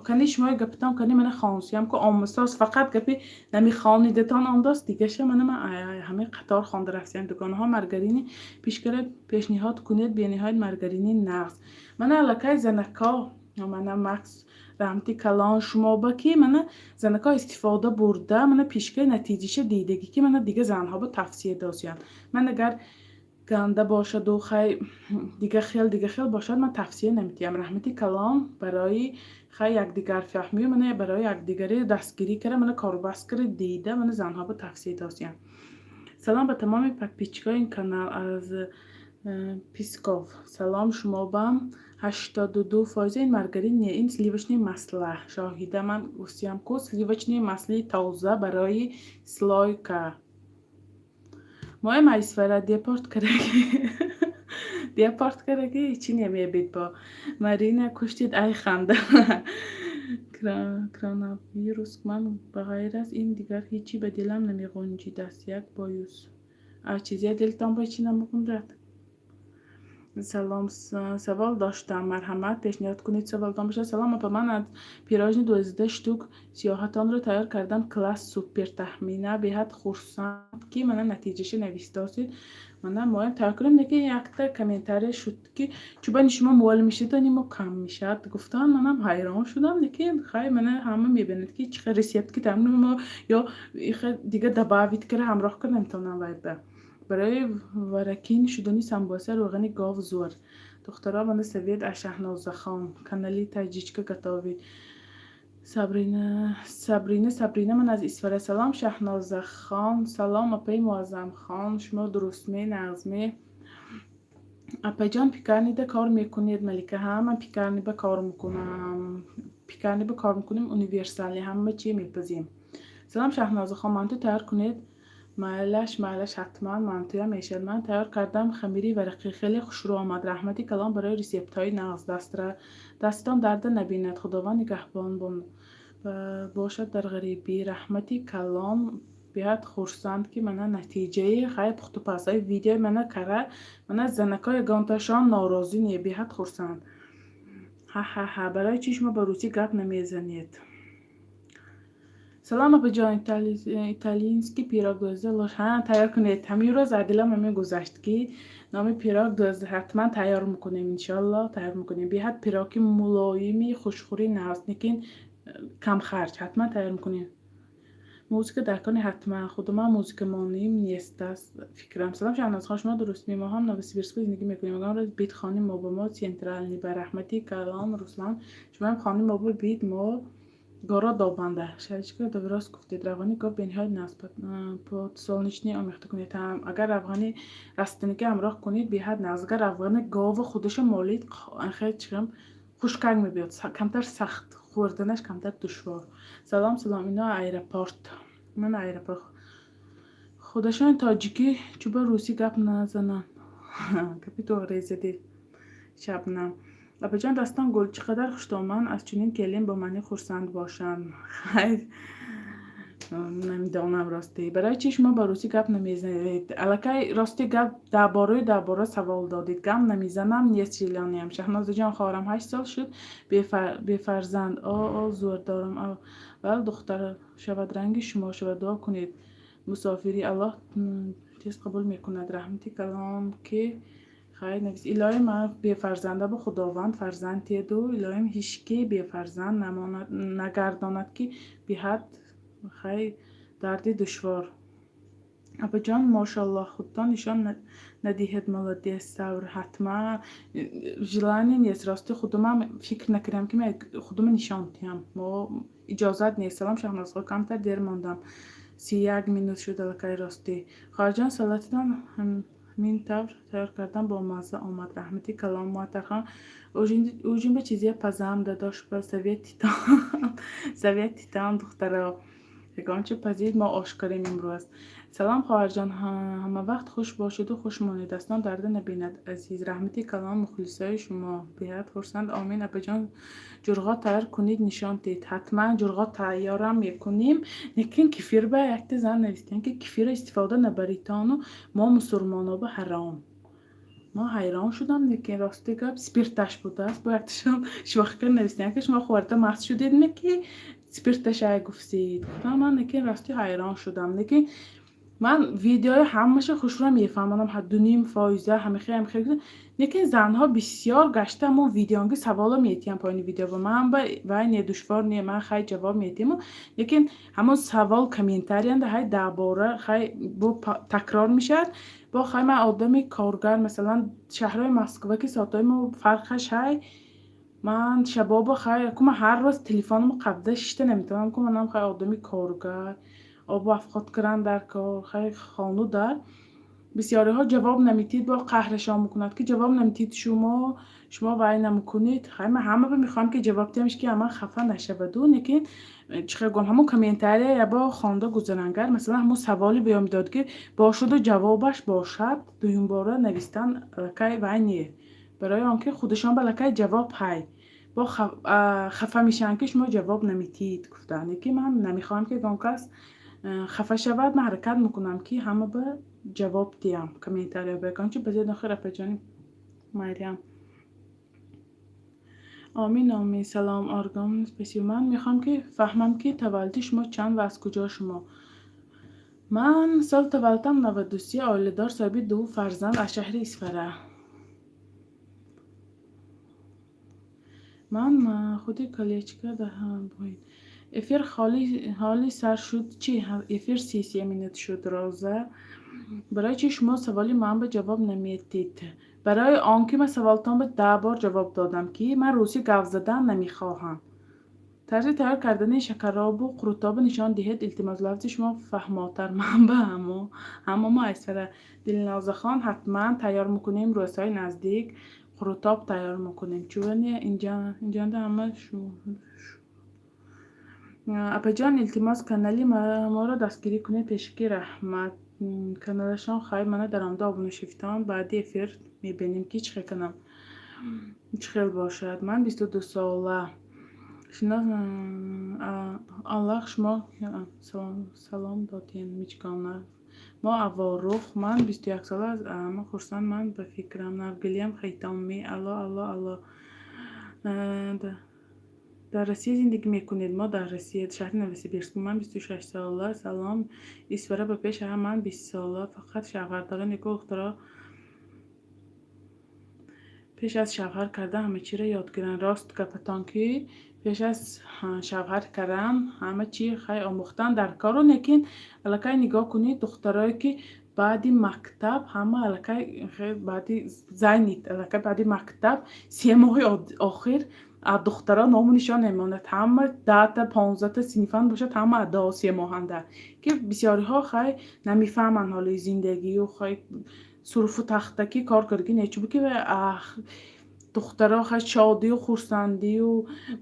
Кани шумои гапатон, кани мана хонсиям ку омусоз, фақат гапи намехонидатон омдост, дигаша мана ман ҳамин қатор хонда рафтиям. Дугонаҳо, маргарини пишкара пешниҳод кунед, бениҳоят маргарини нағз. Мана, аллакай занако, мана, Макс, раҳмати калон шумо ба, ки мана занако истифода бурда, мана пишкаи натиҷаша дидагӣ, ки мана дига занҳо ба тавсия досиянд. Ман агар ганда бошаду, хай, дига хел, дига хел бошад, ман тавсия намедиҳам. Раҳмати калон барои, хай, якдигарфаҳмию мана барои якдигари дастгирӣ карда, мана корбаст карда, дида, мана занҳо ба тавсия досиянд. Салом ба тамоми подписчикои ин канал аз Псков. Салом шумо бам. 82% ин маргарин не, ин сливочное масло. Шоҳида, ман гуфтиям ку, сливочное маслои тоза барои слойка. Мои Майсфара депорт кардаги, депорт кардаги, чӣ немебид бо Марина куштид, ай ханда. Коронавирус, ман ба ғайр аз ин дигар ҳечи ба дилам намеғунҷидааст. Як боюс. А чизе дилтон ба чӣ намеғунҷад? Салом, савол доштам, марҳамат, пешниҳод кунед, саволтон бошад. Салом, апа, ман аз пирожни 12 штук сиёҳатонро тайёр кардам, класс, супер. Таҳмина, беҳад хурсанд, ки мана натиҷаша нависдосед. Мана моям тайёр кардем, лекин якта комментария шуд, ки чӯбани шумо муолим мешидани мо кам мешавад, гуфтан. Манам ҳайрон шудам, лекин хай, мана ҳама мебинад, ки чӣ хел рецепт ки тайёр мо ё дига добавить кара, ҳамроҳ карда наметавонам. Вай ба барои варакин шудани самбоса рӯғани гов зӯр. Духтаро, мана совет аз Шаҳнозахон, канали Таҷичка готовит. Сабрина, Сабрина, Сабрина, ман аз Исфара. Салом, Шаҳнозахон. Салом, апаи Муаззамхон, шумо дурустме, нағзме? Апаҷон, пекарнида кор мекунед? Малика, ҳа, ман пекарниба кор мекунам, пекарниба кор мекунем, универсальный, ҳама чи мепазем. Салом, Шаҳнозахон, манту тайёр кунед. Майлаш, майлаш, ҳатман мантуям мешавад. Ман тайёр кардам хамири варақӣ, хеле хушрӯ омад. Раҳмати калон барои рецептҳои нағз. Дастатон дарда набинад, Худованд нигаҳбон бошад дар ғарибӣ. Раҳмати калон, беҳад хурсанд, ки мана натиҷаи, хай, пухтупазҳои видеои мана кара, мана занако ягонташон норозӣ не, беҳад хурсанд. Ҳа-ҳа-ҳа, барои чӣ шумо ба русӣ гап намезанед? Салом, апаҷон, италинский пирог 12 ложка ҳа тайёр кунед. Ҳамин рӯз аз дилам ҳамин гузашт, ки номи пирог 12 ҳатман тайёр мекунем, иншоалло, тайёр мекунем. Беҳад пироги мулоими хушхӯри нағз, лекин камхарҷ, ҳатман тайёр мекунем. Музыка дар кони, ҳатман, худуман музыкамоним нест аст фикрам. Салом, Шаҳнозхон, шумо дурустми? Мо ҳам Новосибирск зиндагӣ мекунем. Ягон рӯз бит хони мо ба мо центральный ба. Раҳмати калон, Руслан, шумоям хони мо ба бит, мо горо добанда. Шаричка, рост гуфтед, равғани гов бениҳоят нағз, подсолнечный омехта кунед. Агар равғани растанигӣ ҳамроҳ кунед, беҳад нағз. Агар равғани гову худашо молид, хел чихем. Хушкак мебиёд, камтар сахт, хӯрданаш камтар душвор. Салом, салом, ино аэропорт, ман аэропорт. Худашон тоҷикӣ, чӯба русӣ гап назананд. Гапи тоғре задед, Шабнам. Апаҷон, дастон гул, чӣ қадар хуштоман аз чунин келин бо манӣ хурсанд бошанд. Хайр, намедонам, ростӣ. Барои чӣ шумо ба русӣ гап намезанед? Аллакай, рости гап, даҳбораю даҳбора савол додед. Гап намезанам, нест желания м. Шаҳнозаҷон, хоҳарам 8 сол шуд бефарзанд. О, зӯр дорам. Аввал духтар шавад, ранги шумо шавад, дуо кунед. Мусофирӣ Аллоҳ тез қабул мекунад. Раҳмати калон, ки хайр навис. Илоҳим, ман бефарзанда бо Худованд фарзанд диҳаду илоҳим ҳички бефарзанд нагардонад, ки беҳад хай дарди душвор. Апаҷон, мошаллоҳ, худтон нишон надиҳед, молодец, сабр. Ҳатман, желание нест, рости. Худумам фикр накардам, ки ман худума нишон диҳам, мо иҷозат нест. Салом, Шаҳнозхон, камтар дер мондам, 31 минут шуд аллакай, ростӣ. Хоҳарҷон, салатитон ҳамин тавр тайёр кардан бомазза омад. Раҳмати калон, Муаттархон. Ужин ба чизе пазам, дадош, ба советитон, духтаро. Ягон чи пазид, мо ош кардем имрӯз. Салом, хоҳарҷон, ҳамавақт хуш бошеду хуш монед, дастон дарда набинад, азиз. Раҳмати калон, мухлисои шумо беҳад хурсанд. Омин. Апаҷон, ҷурғот тайёр кунед, нишон диҳед. Ҳатман ҷурғот тайёрам мекунем, лекин кефир ба якта зан навистем, ки кефирро истифода набаритону мо мусулмоно ба ҳаром. Мо ҳайрон шудам, лекин рости гап, спирташ будааст. Бо якташон шӯхӣ навистем, ки шумо хӯрда маст шудедме, ки спирташай гуфтед. Гуфтам ман, лекин рости ҳайрон шудам. Лекин ман видеои ҳамаша хушро мефаҳмонам, 2,5 фоиза, ҳамихе, ҳамихе, лекин занҳо бисёр гашта ҳамон видеонги саволо метиҳанд поини видео ба ман. Ба вай не, душвор не, ман хай ҷавоб метиҳаму, лекин ҳамон савол комментариянд ҳай даҳбора хай бо такрор мешавад. Бо хай ман одами коргар, масалан, шаҳрҳои Москва, ки соатҳои мо фарқаш ҳай. Ман шабобо хай ку ман ҳар рӯз телефонамро қабда шишта наметавонам ку. Манам хай одами коргар, обу афқот кунам дар кор, хай хону дар. Бисёриҳо ҷавоб наметиҳед, бо қаҳрашон мекунад, ки ҷавоб наметиҳед шумо, шумо вай намекунед. Хай ман ҳама мехоҳам, ки ҷавоб диҳам, ки ҳама хафа нашаваду, лекин чӣ хел гӯям, ҳамон комментария ябо хонда гузарангар, масалан, ҳамон саволе биём дод, ки бошуду ҷавобаш бошад, дуюмбора навистан аллакай вай не, барои он ки худашон ба аллакай ҷавоб ҳай, бо хафа мешаванд, ки шумо ҷавоб наметиҳед гуфтанд. Лекин ман намехоҳам, ки ягон кас хафа шавад. Ман ҳаракат мекунам, ки ҳама ба ҷавоб диҳам комментария. Ба ягон чи базед охир, апаҷони Марьям. Омин, омин. Салом, Оргон, спасибо. Ман мехоҳам, ки фаҳмам, ки таваллуди шумо чанд ва аз куҷо шумо. Ман соли таваллудам 93, оиладор, соҳиби ду фарзанд, аз шаҳри Исфара. Ман худи колечка. Эфир ҳоли сар шуд чӣ? Эфир 33 минут шуд, Роза. Барои чӣ шумо саволи ман ба ҷавоб наметиҳед? Барои он ки ман саволтон ба 10 бор ҷавоб додам, ки ман русӣ гап задан намехоҳам. Тарзи тайёр кардани шакаробу қурутоба нишон диҳед, илтимос. Лафзи шумо фаҳмотар. Ман ба ҳамо мо айсара. Дилнозахон, ҳатман тайёр мекунем, рӯзҳои наздик қурутоб тайёр мекунем. Чуне инҷонда ҳама. Апаҷон, илтимос, канали моро дастгирӣ кунед, пешакӣ раҳмат. Каналашон хай мана даромада обуна шифтон. Баъди эфир мебинем, ки чӣ хел канам, чӣ хел бошад. Ман 22 сола. Аллах шумо салом додем, мичгона. Мо Аворух. Ман 21 сола, аз ҳама хурсанд ман ба фикрам. Навгилиам хайтомӣ. Алло, алло, алло. Дар Россия зиндагӣ мекунед? Мо дар Россия, шаҳри Новосибирск. Ман 26 сола. Салом, Исфара, ба пеш. Ман 20 сола, фақат шавҳардора. Никоҳ духтаро пеш аз шавҳар кардан ҳама чиро ёд гиранд. Рост гапатон, ки пеш аз шавҳар кардан ҳама чи хай омӯхтан дар кору, лекин аллакай нигоҳ кунед, духтарое ки баъди мактаб ҳама аллакай баъди зайнит, аллакай баъди мактаб 3 моҳи охир аз духтаро ному нишон мемонад. Ҳама 10-та, 15-та синфан бошад, ҳама адо 3 моҳанда, ки бисёриҳо хай намефаҳманд ҳоли зиндагию хай сурфу тахтакӣ кор кардагӣ нечуб, ки Духтаро хай шодию хурсандию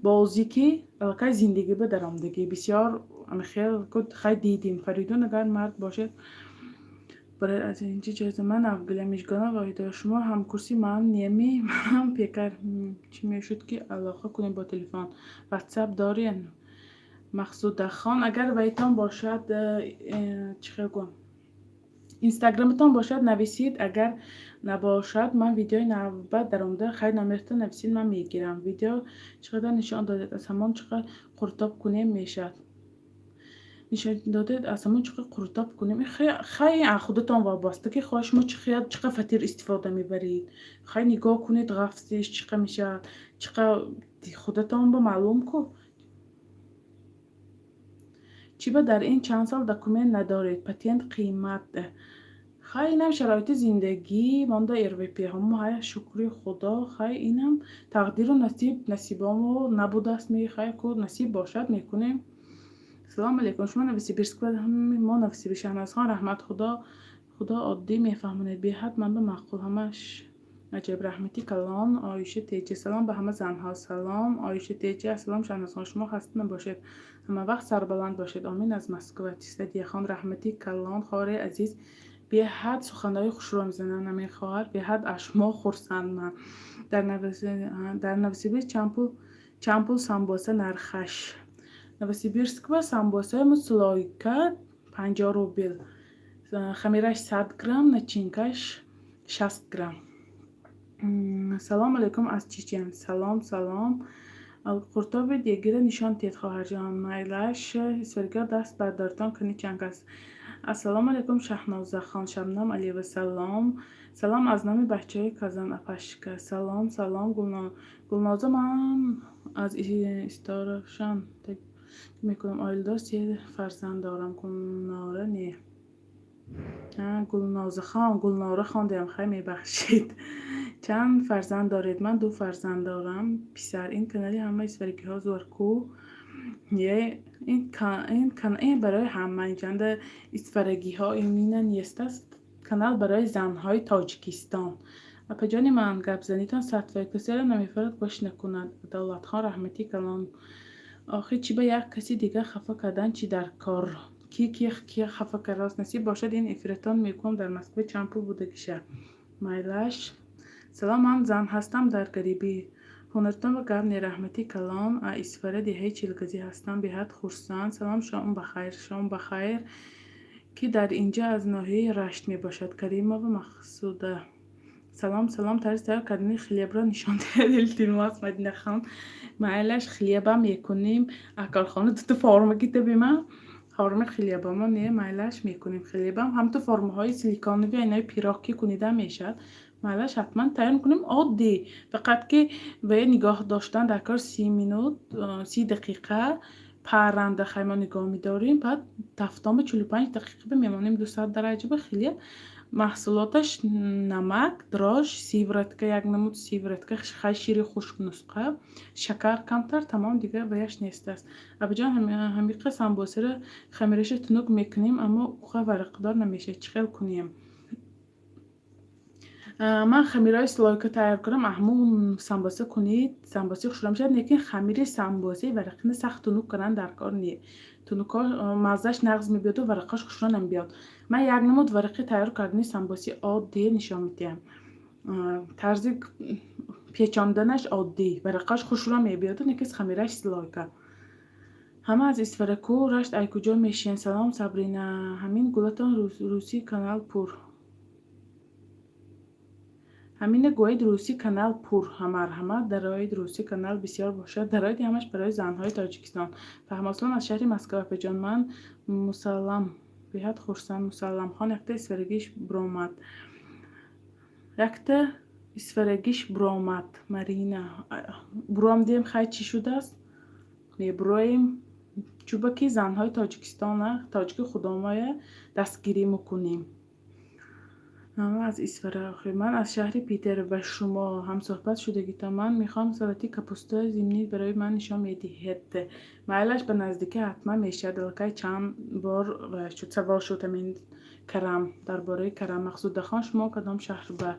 бозӣ, ки аллакай зиндагӣ ба даромадагӣ бисёр хел хай дидим. Фаридун, агар мард бошед, барои аз инҷа ҷоиза. Ман Авгуля Мижгона Воҳидова. Шумо ҳамкурси ман неми? Манам пекар. Чӣ мешуд, ки алоқа кунем бо телефон? Ватсап дорен, Мақсудахон? Агар вайтон бошад, чӣ хел гӯям, Инстаграматон бошад, нависид. Агар набошад, ман видеои навбат даромада, хайр, номертон нависид, ман мегирам. Видео чӣ қадар нишон додед, аз ҳамон чӣ қадр қуртоб кунем мешавад? Нишон додед, аз ҳамон чӣ қадр қуртоб кунем? Хай, худатон вобаста, ки хоҳ шумо чӣ қадр фатир истифода мебаред. Хай, нигоҳ кунед, ғафсиш чӣ қадр мешавад, чӣ қадр худатон ба маълум ку. Чӣ ба дар ин чанд сол документ надоред? Патент қимат. Хай, инам шароити зиндагӣ монда, РВП ҳамо. Ҳай, шукри Худо. Хай, инам тақдиру насиб, насибомо набудааст. Хай ку, насиб бошад, мекунем. Салому алейкум, шумо Новосибирск? Мо Новосибирск. Шаҳнозхон, раҳмат. Худо, Худо, оддӣ мефаҳмонед, беҳад ман ба маъқул, ҳамаш аҷаб. Раҳмати калон. Оиша Теҷа, салом ба ҳама занҳо. Салом, Оиша Теҷа. Салом, Шаҳнозхон, шумо хаста набошед, ҳамавақт сарбаланд бошед, омин. Аз Москва Садияхон, раҳмати калон, хоҳари азиз. Беҳад суханҳои хушро мезананд ҳамин хоҳар, беҳад аз шумо хурсандман. Дар Новосибирск чанд пул самбоса нархаш? Новосибирск ва самбосаи слойка 50 рубл, хамираш 100 грамм, начинкаш 60 грамм. Салом алейкум аз Чечен. Салом, салом. Қуртоби дегира нишон диҳед, хоҳарҷон. Майлаш, исфаргиҳо даст бардортон кани чанг аст. Ассалому алайкум, Шаҳнозахон. Шабнам Алиева, салом. Салом аз номи бачаҳои Казан, апашка. Салом, салом, Гулноза. Ман аз Истаравшан мекунам, оиладор, се фарзанд дорам. Гулнора не, Гулнозахон, Гулнора хондем. Хай, мебахшед. Чанд фарзанд доред? Ман ду фарзанд дорам, писар. Ин канали ҳама исфарагиҳо зӯр ку. Ин барои ҳама инҷанда исфарагиҳо имина нест аст. Канал барои занҳои Тоҷикистон. Апаҷони ман, гапзанитон 100%. Касеро намефорад, гӯш накунад. Адолатхон, раҳмати калон. Охир чӣ ба як каси дигар хафа кардан чӣ дар кор? Ки ки хафа кардааст? Насиб бошад, ин эфиратон мекунам. Дар Москва чанд пул будагиша? Майлаш. Салом, ман зан ҳастам дар гарибӣ. Ҳунартон ба гап не, раҳмати калон. А Исфара, деҳаи Чилгазӣ ҳастам, беҳад хурсанд. Салом, шом бахайр. Шом бахайр. Ки дар инҷа аз ноҳияи Рашт мебошад? Каримова Мақсуда, салом, салом. Тарзи тайёр кардани хлебро нишон диҳед, илтимос. Мадинахон, майлаш, хлебам мекунем. Акалхона дута форма гитабима, форми хлебамо не, майлаш, мекунем. Хлебам ҳамту формаҳои силиконови, инаи пирог ки кунида мешавад. Майлаш, ҳатман тайёр мекунем. Оддӣ, фақат ки ба нигоҳ доштан дар кор 30 минут, 30 дақиқа парранда хаймо нигоҳ медорем, баъд тафтома 45 дақиқа мемонем 200 дараҷа ба хлеб. Маҳсулоташ: намак, дрожжи, сыворотка, як намуд сыворотка, хай, шири хушк нусқа, шакар камтар, тамом, дигар ваяш нест аст. Абиҷон, ҳамиқа самбосаро хамираша тунук мекунем, аммо уқа варақдор намешавад. Чӣ хел кунем? Ман хамираи слойка тайёр кунам, ҳамун самбоса кунед, самбосаи хушро мешавад, лекин хамири самбосаи варақина сахт тунук кардан дар кор не. Тунукҳо маззаш нағз мебиёду варақаш хушро намебиёд. Ман як намуд варақи тайёр кардани самбосаи оддӣ нишон медиҳам. Тарзи печонданаш оддӣ, варақаш хушро мебиёду, лекин хамираш слойка. Ҳама аз Исфараку, Рашт ай куҷо мешиен? Салом, Сабрина. Ҳамин гулатон русӣ канал пур. Ҳамина гӯед, русӣ канал пур. Марҳамат, дароид, русӣ канал бисёр бошад. Дароид, ҳамаш барои занҳои Тоҷикистон. Фаҳмослон аз шаҳри Москва. Апаҷон, ман Мусаллам, беҳад хурсанд. Мусалламхон, якта исфарагиш буромад. Якта исфарагиш буромад. Марина. Буромдем, хай, чӣ шудааст? Мебуроем. Чуба ки занҳои Тоҷикистона, тоҷики худомоя дастгирӣ мекунем. Ман аз Исфара. Охир ман аз шаҳри Питер, ба шумо ҳамсӯҳбат шудагитон. Ман мехоҳам салати капуста зимний барои ман нишон медиҳед. Майлаш, ба наздикӣ ҳатман мешавад. Аллакай чанд бор шуд, савол шуд ҳамин карам, дар бораи карам. Мақсудахон, шумо кадом шаҳр ба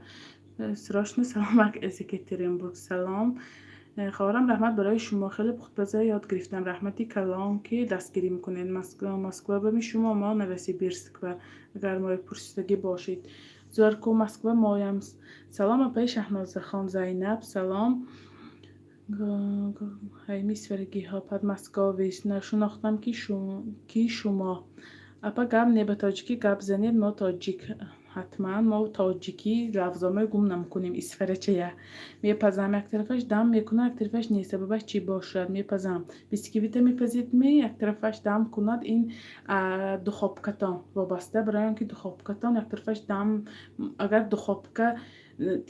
Срочно салом аз Екатеринбург. Салом, хоҳарам, раҳмат барои шумо, хеле пухтпаза ёд гирифтам. Раҳмати калон, ки дастгирӣ мекунед. Москва бами шумо, мо Новосибирск ба, агар мои пурсидагӣ бошед. Зуарку Москва моям. Салом, апаи Шаҳнозахон. Зайнаб, салом. Ҳайми исфарагиҳо Подмосковье нашунохтам, ки шумо. Апа, гап не, ба тоҷикӣ гап занед, мо тоҷик. Ҳатман, мо тоҷикӣ лафзомои гум намекунем. Исфарачая мепазам, як тарафаш дам мекунад, як тарафаш не, сабабаш чӣ бошад? Мепазам, бисквита мепазед ми, як тарафаш дам кунад, ин духовкатон вобаста, барои он ки духовкатон як тарафаш дам, агар духовка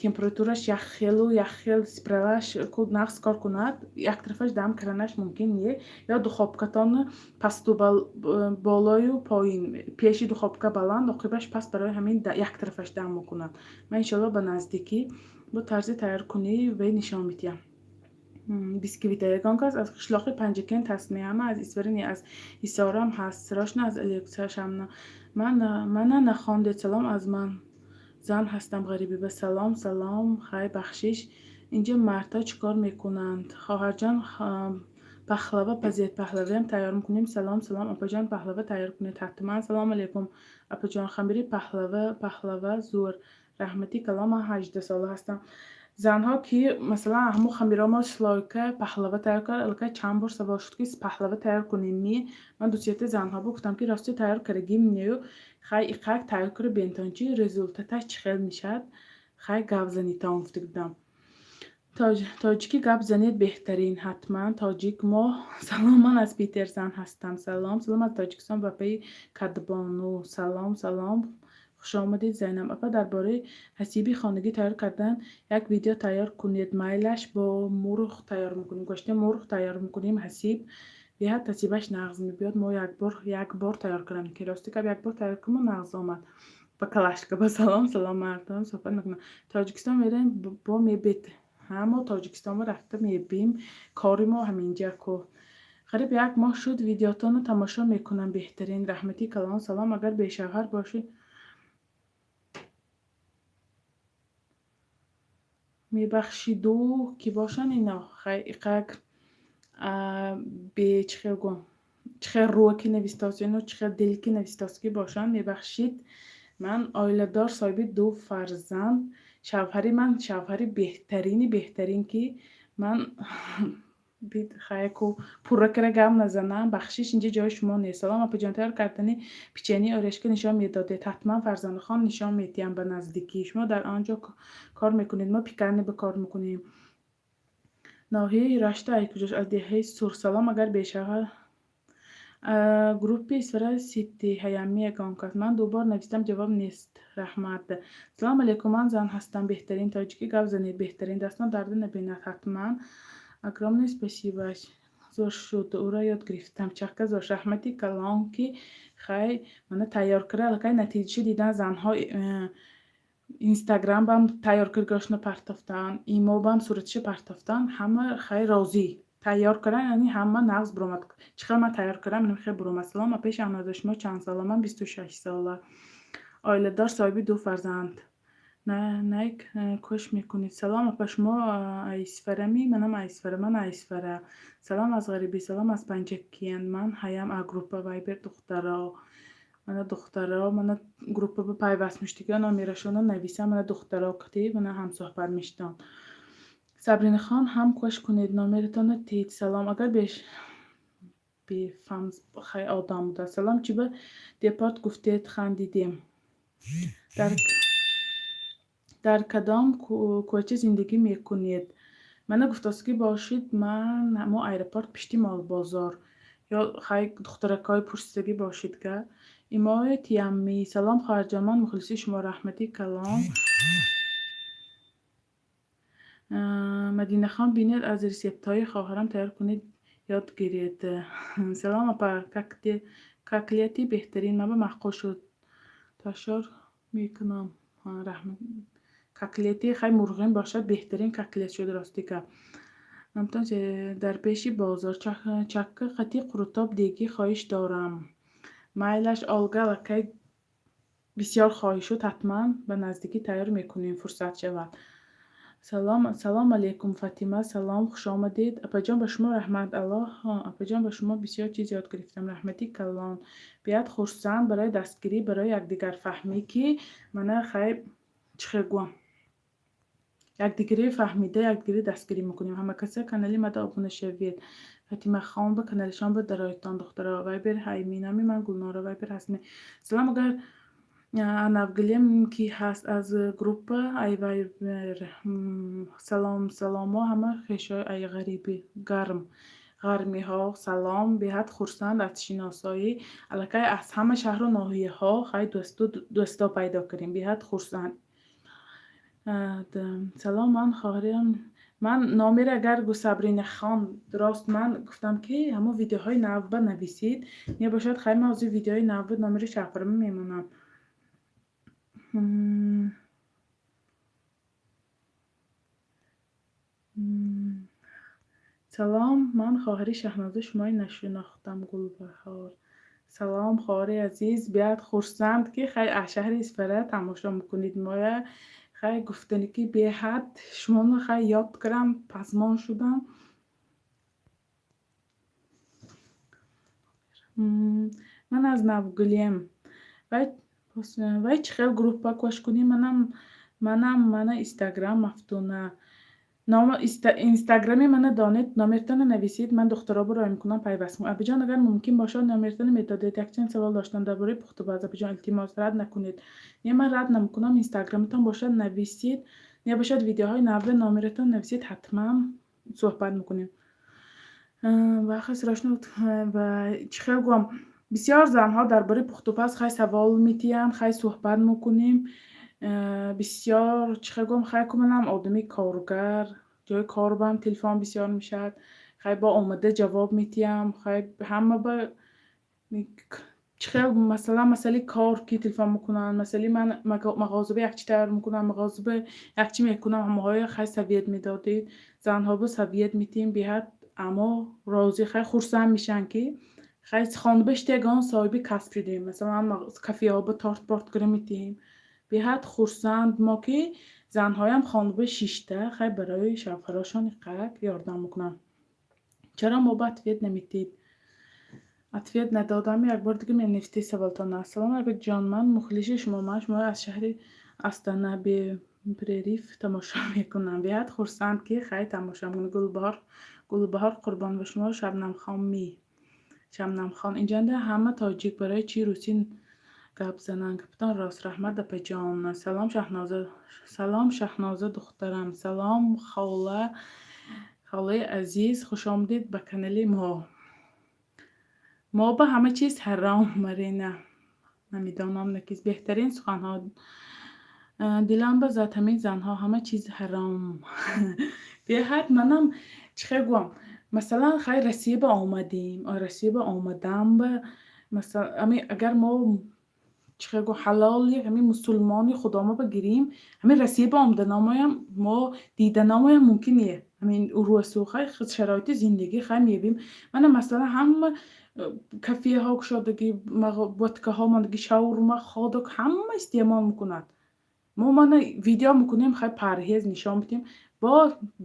температураш як хелу як хел спиралаш нағз кор кунад, як тарафаш дам карданаш мумкин не. Ё духовкатон пасту болою поин, пеши духовка баланд, оқибаш паст, барои ҳамин як тарафаш дам мекунад. Ман иншоалло ба наздикӣ бо тарзи тайёркунӣ вай нишон медиҳам. Бисквита ягон кас аз қишлоқи Панҷакент ҳаст? Меҳама аз Исфара не, аз Ҳисорам ҳаст. Срочно аз Алексашамна мана нахондед. Салом аз ман, зан ҳастам, ғарибӣ ба. Салом, салом. Хай, бахшиш, инҷа мардҳо чӣ кор мекунанд? Хоҳарҷон, пахлава пазед. Пахлавиам тайёр мекунем. Салом, салом, апаҷон, пахлава тайёр кунед ҳатман. Салом алейкум, апаҷон, хамири пахлава, пахлава зӯр. Раҳмати калон, ман 18 сола ҳастам. Занҳо ки масалан ҳамун хамиромо слойка пахлава тайёр кард, аллакай чанд бор савол шуд, ки пахлава тайёр кунем ми. Ман дусета занҳо гуфтам, ки рости тайёр кардагим нею, хай иқак тайёр кара бентон, чи результаташ чӣ хел мешавад, хай гап занитон гуфта будам. Тоҷикӣ гап занед, беҳтарин. Ҳатман, тоҷик мо. Салом, ман аз Питер зан ҳастам. Салом, салом аз Тоҷикистон ба пайи Кадбону. Салом, салом, хушомадед, Зайнаб апа. Дар бораи ҳасиби хонагӣ тайёр кардан як видео тайёр кунед. Майлаш, бо мурғ тайёр мекунем, гӯшти мурғ тайёр мекунем. Ҳасиб беҳад ҳасибаш нағз мебиёд. Мо як бор тайёр кардем, ки рости гап, як бор тайёр кунмо, нағз омад. Ба калашка ба. Салом, салом, мардон суҳбат мекунам. Тоҷикистон мерем, бо мебед. Ҳа, мо Тоҷикистонро рафта мебием, кори мо ҳаминҷа ку. Қариб як моҳ шуд, видеотонро тамошо мекунам, беҳтарин. Раҳмати калон. Салом, агар бешавҳар бошӣ, мебахшиду, ки бошанд ино. Хай, иқак бе чӣ хел гум, чӣ хел рӯа ки навистост ино, чӣ хел дил ки навистост, ки бошанд, мебахшид. Ман оиладор, соҳиби ду фарзанд, шавҳари ман шавҳари беҳтарини беҳтарин, ки ман хайку пурра кара гап назанам. Бахшиш, инҷа ҷои шумо нест. Салом, апаҷон, тайёр кардани печенье орешка нишон медодед. Ҳатман, Фарзонахон, нишон медиҳам ба наздикӣ. Шумо дар он ҷо кор мекунед, мо пекарня ба кор мекунем. Ноҳияи Рашта ай куҷост? Аз деҳаи Сур. Салом, агар бешавҳар группи Исфара Сити ҳаями ягон кас. Ман дубор навистам, ҷавоб нест. Раҳмат. Салом алейкум, ман зан ҳастам, беҳтарин. Тоҷикӣ гап занед, беҳтарин. Дастон дарда набинад, ҳатман. Огромное спасибо, зор шуд, ура, ёд гирифтам. Чакка зор. Раҳмати калон, ки хай мана тайёр кара, аллакай натиҷаша дидан занҳо. Инстаграм бам тайёр киргошна партофтан, имо бам суратиша партофтан, ҳама хай розӣ. Тайёр кардан, яъне ҳама нағз биромад. Чӣ хел ман тайёр кардам, инам хел биромад. Салом, апаи Шаҳноза, шумо чанд сола? Ман 26 сола, оиладор, соҳиби ду фарзанд. Найк кӯш мекунед. Салом, апа, шумо Айсфарами? Манам Айсфара, ман Айсфара. Салом аз ғарибӣ. Салом аз Панҷакент. Ман ҳаям а группа Вайбер, духтаро. Мана духтаро, мана группа ба пайваст мешудагиё, номерашонро нависам, мана духтаро кати мана ҳамсӯҳбат мешудам. Сабринахон, ҳам кӯш кунед, номератонро тед. Салом, агар беш бефаҳм хай одам буда. Салом, чӣ ба депорт гуфтед, хандидем. Дар кадом кӯча зиндагӣ мекунед? Мана гуфтост, ки бошид, ман ҳамо аэропорт пишти молбозор. Ё хай духтаракҳои пурсидагӣ бошид га. Имои Тияммӣ. Салом, хоҳарҷон, ман мухлиси шумо, раҳмати калон. Мадинахон, бинед, аз рецептҳои хоҳарам тайёр кунед, ёд гиред. Салом, апа, котлети беҳтарин, ман ба маъқул шуд. Ташаккур мекунам. Раҳмат. Котлети хай мурғин бошад, беҳтарин котлет шуд, рости гап. Дар пеши бозор чакка қати қурутоб дегӣ хоҳиш дорам. Майлаш, Олга, аллакай Бисёр хоҳиш шуд, ҳатман ба наздикӣ тайёр мекунем, фурсат шавад. Салом, салом алейкум, Фатима, салом, хуш омадед. Апаҷон, ба шумо раҳмат, Аллоҳ. Апаҷон, ба шумо бисёр чиз ёд гирифтам, раҳмати калон. Биёд, хурсанд барои дастгирӣ, барои якдигарфаҳмӣ, ки мана хай, чӣ хел гӯям, якдигарӣ фаҳмида, якдигарӣ дастгирӣ мекунем. Ҳама каса канали мада обуна шавед. Фатимахон, ба каналишон ба дароятон, духтаро. Вайбер ҳайми, номи ман Гулнора, Вайбер ҳастми. Салом, агар Навгилем ки ҳаст аз группа ай Вайбер. Салом, саломо ҳама хешои ай ғариби гарм ғармиҳо, салом. Беҳад хурсанд аз шиносоӣ. Аллакай аз ҳама шаҳру ноҳияҳо хай дӯсто пайдо кардем, беҳад хурсанд. Салом, ман хоҳарам, ман номеро агар Сабрина хон, рост, ман гуфтам, ки ҳамон видеоҳои навба нависед, мебошад. Хай, ман ҳозир видеои навба номери шаҳпарама мемонам. Салом, ман хоҳари Шаҳноза, шумои нашинохтам. Гулбаҳор, салом, хоҳари азиз. Биёд, хурсанд, ки хай аз шаҳри Исфара тамошо мекунед моя. Хай, гуфтанӣ, ки беҳад шуморо хай ёд кардам, пазмон шудам. Ман аз Навгулем. Вай чӣ хел группа кош кунӣ? Манам мана Инстаграм Мафтуна. Инстаграми мана донед, номертона нависед, ман духтаробо роя мекунам, пайваст кунам. Абиҷон, агар мумкин бошад, номертона медодед. Якчанд савол доштам дар бораи пухтупаз. Абиҷон, илтимос, рад накунед. Не, ман рад намекунам. Инстаграматон бошад, нависед, не бошад, видеоҳои наве номератон нависед, ҳатман суҳбат мекунем. Вақти срочно ва чӣ хел гӯям, бисёр занҳо дар бораи пухтупаз хай савол метиҳанд, хай суҳбат мекунем. Бисёр, чӣ хел гӯям, хай ку манам одами коргар, ҷои корбам телефон бисёр мешавад. Хай, бо омада ҷавоб метиҳам. Хай, ҳама ба чӣ хел, масалан, масъалаи кор ки телефон мекунанд, масъалаи ман мағозаба як чӣ тайёр мекунам, мағозаба як чӣ мекунам, ҳамаҳоя хай совет медодед. Занҳо бо совет метиҳем, беҳад аммо розӣ, хай хурсанд мешаванд, ки хай хонда ягон соҳиби касб шудем. Масалан, кафеҳо ба торт борт кира метиҳем. Беҳад хурсанд мо, ки занҳоям хонда шишта, хай барои шавҳарошон иқак ёрдам мекунанд. Чаро мо ба ответ наметиҳед? Ответ надодам, як бор дига менависед саволтон. Ассалому алайкум, ҷон, ман мухлиси шумо, ман шуморо аз шаҳри Астана беперерыв тамошо мекунам. Беҳад хурсанд, ки хай тамошо мекунед. Гулбаҳор, Гулбаҳор, қурбон ба шумо. Шабнамхон, ми Шабнамхон, инҷанда ҳама тоҷик, барои чӣ русӣ гап зананд? Гапатон рост, раҳмат, апаҷон. Салом, Шаҳноза, салом, Шаҳноза духтарам, салом, хола, холаи азиз, хушомадед ба канали мо. Мо ба ҳама чиз ҳаром, Марина. Намедонам, накиз беҳтарин суханҳо. Дилам ба зад ҳамин занҳо, ҳама чиз ҳаром. Беҳад манам, чӣ хел гӯям, масалан, хай Россия ба омадем, Россия ба омадам ба масалан, ҳамин агар мо, чӣ хел гӯям, ҳалоли ҳамин мусулмони худомо ба гирем, ҳамин Россия ба омаданомоям мо диданомоям мумкин не. Ҳамин урвасу хай шароити зиндагӣ хай мебинем. Мана, масалан, ҳама кафеҳо кушодагӣ, буткаҳо мондагӣ, шаурма, хот-дог ҳама истеъмол мекунад. Мо мана видео мекунем, хай парҳез нишон медиҳем,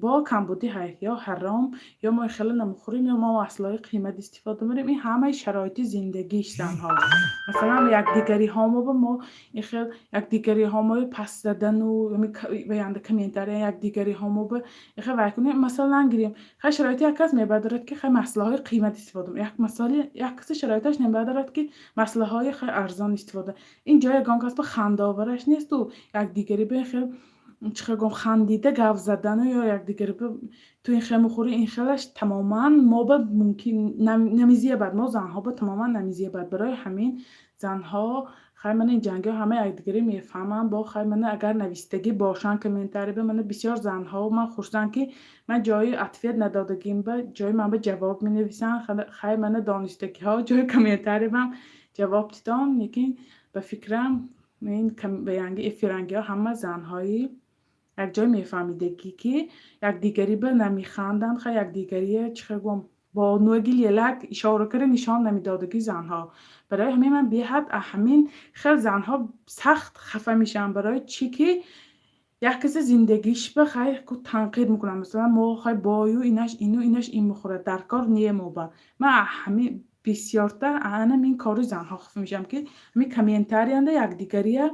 бо камбудӣ ҳай, ё ҳаром, ё мо хеле намехӯрем, ё мо маҳсулои қимат истифода мебарем. Ин ҳамаи шароити зиндагиш занҳо. Масалан, якдигариҳомо ба мо ин хел якдигариҳомои пас задану ваянда комментария якдигариҳомо ба ин хел вай кунем. Масалан, гирем, хай шароити як кас мебардорад, ки хай маҳсулоҳои қимат истифода, як масъали як каси шароиташ намебардорад, ки маҳсулоҳои хай арзон истифода. Ин ҷо ягон кас ба хандаовараш несту якдигари ба ин хел, чӣ хел гӯям, хандида гап задану ё якдигари ба ту ин хел мехӯрӣ, ин хелаш тамоман мо ба мумкин намезиябад, мо занҳо ба тамоман намезиябад. Барои ҳамин занҳо хай мана ин ҷангиҳо ҳама якдигарӣ мефаҳманд. Бо хай мана агар навистагӣ бошанд комментарий ба мана бисёр занҳо, ман хурсанд, ки ман ҷои ответ надодагим ба ҷои ман ба ҷавоб менависанд. Хай, мана донистагиҳо ҷои комментарий бам ҷавоб дидом, лекин ба фикрам ин янги эфирангиҳо ҳама занҳои якҷой мефаҳмидагӣ, ки якдигарӣ ба намеханданд, хай якдигарие, чӣ хел гӯям. Бо нӯги лелак ишора карда нишон намедодагӣ занҳо. Барои ҳамин ман беҳад ҳамин хел занҳо сахт хафа мешавам. Барои чӣ ки як касе зиндагиш ба хай танқид мекунам. Масалан, мо хай бою, инаш ину, инаш ин мехӯрад, дар кор не мо ба. Ман ҳамин бисёртар анам ин кори занҳо хафа мешавам, ки ҳамин комментарияанда якдигария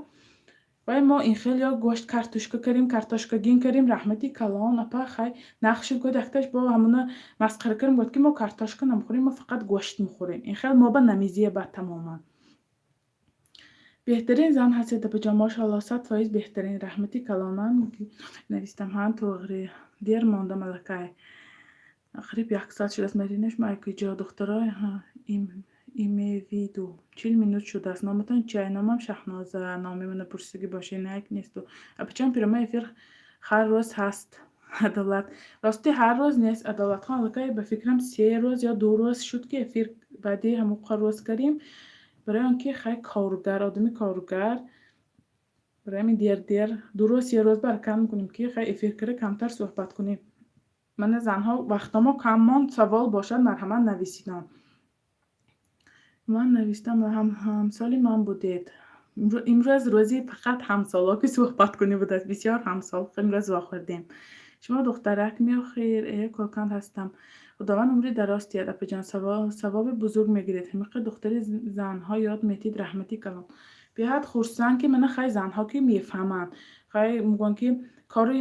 вай мо ин хел ё гӯшт картошка кардем, картошкагин кардем, раҳмати калон, апа, хай нақш шуд. Гуфт, якташ бо ҳамуна масхара кардем, гуфт, ки мо картошка намехӯрем, мо фақат гӯшт мехӯрем. Ин хел мо ба намезебад тамоман. Беҳтарин зан ҳастед, апаҷон, мошоалло, 100% беҳтарин. Раҳмати калонан навистам. Ҳа, туғри дер мондам, аллакай қариб як соат шудааст. Мадина, шумо ай куҷо, духтаро? Имевиду 40 минут шудааст. Номатон чия? Номам Шаҳноза. Номи мана пурсидагӣ бошед, як несту. Апаҷон, прямой эфир ҳар рӯз ҳаст? Адолат, рости, ҳар рӯз нест, Адолатхон. Аллакай, ба фикрам, 3 рӯз ё 2 рӯз шуд, ки эфир баъди ҳамоқа рӯз кардем, барои он ки хай коргар, одами коргар, барои ҳамин дер дер 2 рӯз, 3 рӯз баракат мекунем, ки хай эфир карда камтар суҳбат кунем. Мана, занҳо, вақтамо кам монд, савол бошад, марҳамат, нависидон. Ман навистам, ҳамсоли ман будед. Имрӯз рӯзи фақат ҳамсоло ки суҳбат кунӣ будааст. Бисёр ҳамсол имрӯз вохӯрдем. Шумо духтарак меохир? Э, Коканд ҳастам. Худованд умри дароз диҳад, апаҷон, савоби бузург мегиред. Ҳамиқа духтари занҳо ёд метиҳед, раҳмати калон. Беҳад хурсанд, ки мана хай занҳо ки мефаҳманд, хай мегӯянд, ки кори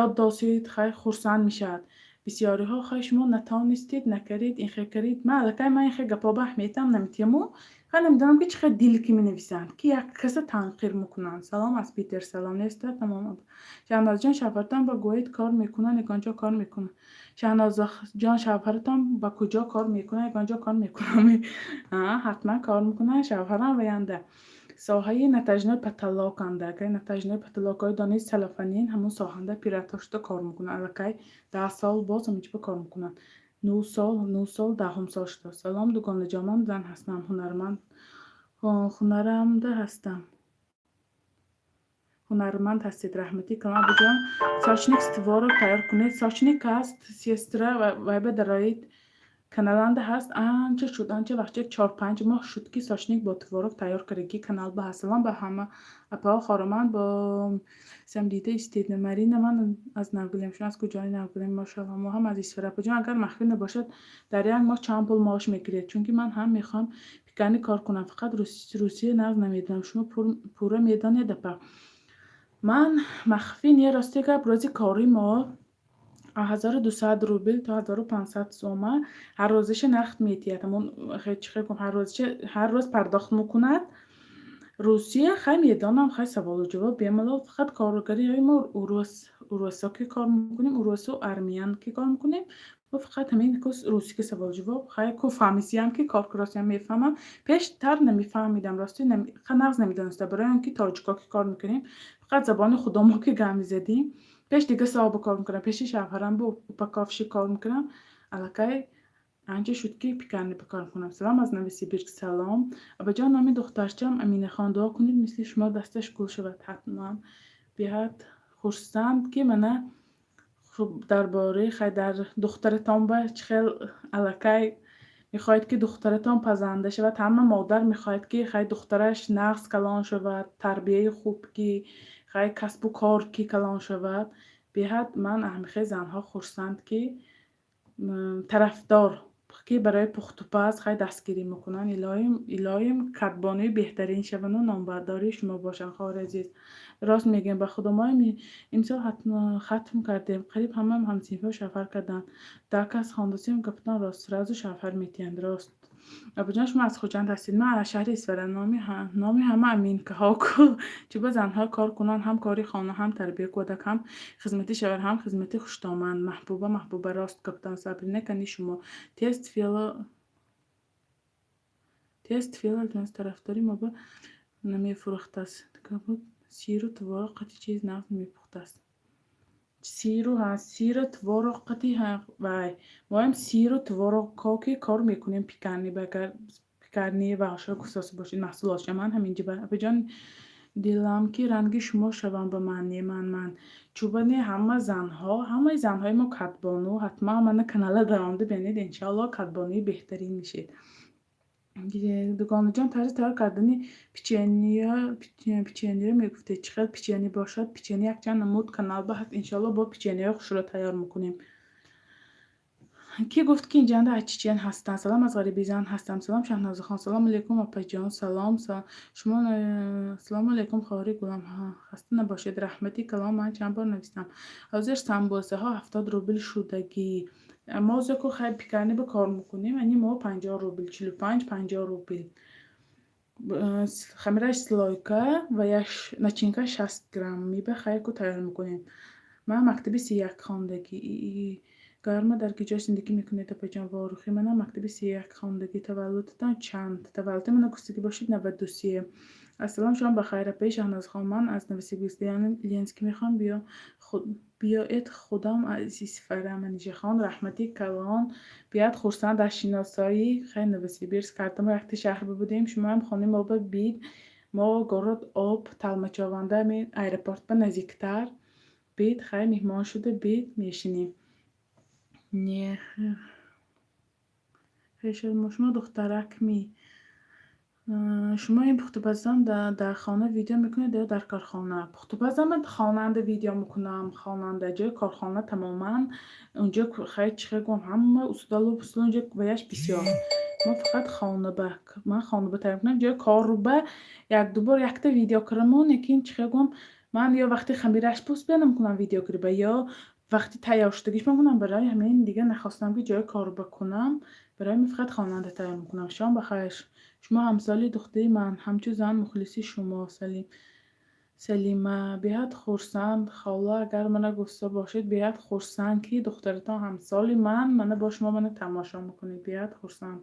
ёд досед, хай хурсанд мешавад. Бисёриҳо хай шумо натонистед, накардед, ин хел кардед. Ман аллакай ман ин хел гапҳо ба аҳамиятам наметиҳаму хай намедонам, ки чӣ хел дил ки менависанд, ки як каса танқир мекунанд. Салом аз Питер, салом неста тамом. Шаҳнозҷон, шавҳаратон ба гӯед кор мекунанд, ягон ҷо кор мекунанд? Шаҳнозҷон, шавҳаратон ба куҷо кор мекунад? Ягон ҷо кор мекунам? Ҳатман кор мекунад шавҳарам ваянда. Соҳаи натяжной потолок анда, натяжной потолокҳои дони целлофанин, ҳамон соҳанда оператор шуда кор мекунад. Аллакай 10 сол боз ҳаминҷо кор мекунад. 9 сол, 9 сол, даҳум сол шудааст. Салом, дугонаҷон, ман зан ҳастам, ҳунарманд, ҳунарамда ҳастам. Ҳунарманд ҳастед, раҳматӣ калон. Абуҷон, сочник с творог тайёр кунед. Сочник ҳаст, сестра, вай ба дароид, каналанда ҳаст. Анча шуд, анча вақт, 4-5 моҳ шуд, ки сочник бо творог тайёр кардагӣ канал ба ҳаст. Салом ба ҳама апаҳо, хороманд бо самдида истед. Марина, ман аз Навгулем. Шумо аз куҷои Навгулем? Мошалло, мо ҳам аз Исфара. Апаҷон, агар махфӣ набошад, дар як моҳ чанд пул маош мегиред? Чунки ман ҳам мехоҳам пекарни кор кунам, фақат русия нағз намедонам. Шумо пурра медонед, апа? Ман махфӣ не, рости гап, рӯзи кори мо 1200 рубл то 1500 сома ҳаррӯзаша нақд метиҳад. Ҳамон чӣ хел гӯям, ҳар рӯз пардохт мекунад. Русия хай медонам, хай саволу ҷавоб бемалол, фақат коргариҳои мо урус, урусо ки кор мекунем, урусу армян ки кор мекунем, мо фақат ҳамин русӣ ки саволу ҷавоб, хай ку фаҳмисиям, ки кор ростиам мефаҳмам. Пештар намефаҳмидам, рости, нағз намедонистам, барои он ки тоҷико ки кор мекунем, фақат забони худомо ки гап мезадем. Пеш дига соҳиба кор мекунам, пеши шавҳарам бо упаковщик кор мекунам. Аллакай анча шуд, ки пекарни кор мекунам. Салом аз Новосибирск, салом. Абаҷон, номи духтарчам Аминахон, дуо кунед, мисли шумо дасташ гул шавад. Ҳатман. Беҳад хурсанд, ки мана дар бораи хай дар духтаратон ба чӣ хел аллакай мехоҳед, ки духтаратон пазанда шавад. Ҳама модар мехоҳад, ки хай духтараш нағз калон шавад, тарбияи хуб, ки хай касбу кор ки калон шавад. Беҳад ман ҳамихел занҳо хурсанд, ки тарафдор, ки барои пухтупаз хай дастгирӣ мекунанд. Илоҳим, илоҳим, кадбонуи беҳтарин шаванду номбардори шумо бошанд, хоҳари азиз. Рост мегӯем, ба худо, мо имсол хатм кардем, қариб ҳамаам ҳамсинфиҳо шавҳар карданд. 10 кас хондасем, гапатон рост, сразу шавҳар метиҳанд, рост. Абуҷон, шумо аз Хуҷанд ҳастед? Ман аз шаҳри Исфара. Номи ҳама аминкаҳо ку. Чӣ ба занҳо кор кунанд: ҳам кори хона, ҳам тарбияи кӯдак, ҳам хизмати шавҳар, ҳам хизмати хуштоманд. Маҳбуба, Маҳбуба, рост гуфтан. Сабрина, кани шумо тест фило, тест фило тарафдори мо ба намефурӯхтааст. Сиру творог қати чиз нағз мепухтааст? Сиру, ҳа, сиру творог қати вай моям сиру творогҳо ки кор мекунем пекарни, агар пекарни ва ошо гуфтоста бошед, маҳсулотша ман ҳаминҷа. Апаҷон, Дилам, ки ранги шумо шавам, ба маънии ман. Чӯбане, ҳама занҳо, ҳамаи занҳои мо кадбону. Ҳатман мана канала даромада бинед, иншоалло, кадбонуи беҳтарин мешед. Дугонаҷон, тарзи тайёр кардани печеньеро мегуфтед. Чӣ хел печенье бошад? Печенье якчанд намуд каналба ҳаст, иншоалло, бо печеньеҳои хушро тайёр мекунем. Кӣ гуфт, ки инҷанда аз Чечен ҳастанд? Салом, аз ғариби зан ҳастам. Салом, Шаҳнозахон. Салому алейкум, апаҷон. Салом шумо. Салому алейкум, хоҳари гулам, хаста набошед. Раҳмати калом, ман чанд бор навистам. Ҳозир самбосаҳо 70 рубл шудагӣ. Мо ку хай пекарня ба кор мекунем, ани мо 50 рубл, 45, 50 рубл. Хамираш слойка ва яш начинка 60 грамм миба, хай ку тайёр мекунем. Ман мактаби 31 хондагӣ. Гарма, дар ки ҷой зиндагӣ мекунед, апаҷон? Ворухӣ. Манам мактаби 31 хондагӣ. Таваллудатон чанд? Таваллуди мана гуфтагӣ бошед, 93. Ассалом, шом бахайр, апаи Шаҳнозхон. Ман аз Новосибирск, Ленский мехоҳам биёед. Худам аз Исфара. Манижахон, раҳмати калон. Биёд, хурсанд аз шиносоӣ. Хай, Новосибирск кардам, якти шаҳр бибудем. Шумоам хонаи мо ба бид. Мо город Обь, Толмачёванда, аэропорт ба наздиктар. Бид, хай, меҳмон шуда бид, мешинем. Не, шумо духтаракми? Шумо ин пухтупазам дар хона видео мекунед ё дар корхона? Пухтупазам хонанда видео мекунам, хонанда. Ҷои корхона тамоман унҷо, хай, чӣ хел гӯям, ҳама устолу пустолу унҷо ваяш бисёр. Мо фақат хонаба, ман хонаба тайёр мекунам. Ҷои коруба якду бор якта видео кардаму, лекин, чӣ хел гӯям, ман ё вақти хамираш пӯст намекунам видео кириба, ё вақти тайёр шудагиш мекунам. Барои ҳамин дигар нахостам, ки ҷои корба кунам. Барои ҳамин фақат хонанда тайёр мекунам. Шом бахайр. Шумо ҳамсоли духтари ман, ҳамчун зан мухлиси шумо. Салима, беҳад хурсанд, хола, агар мана гуфта бошед, беҳад хурсанд, ки духтаратон ҳамсоли ман, мана бо шумо мана тамошо мекунед. Беҳад хурсанд.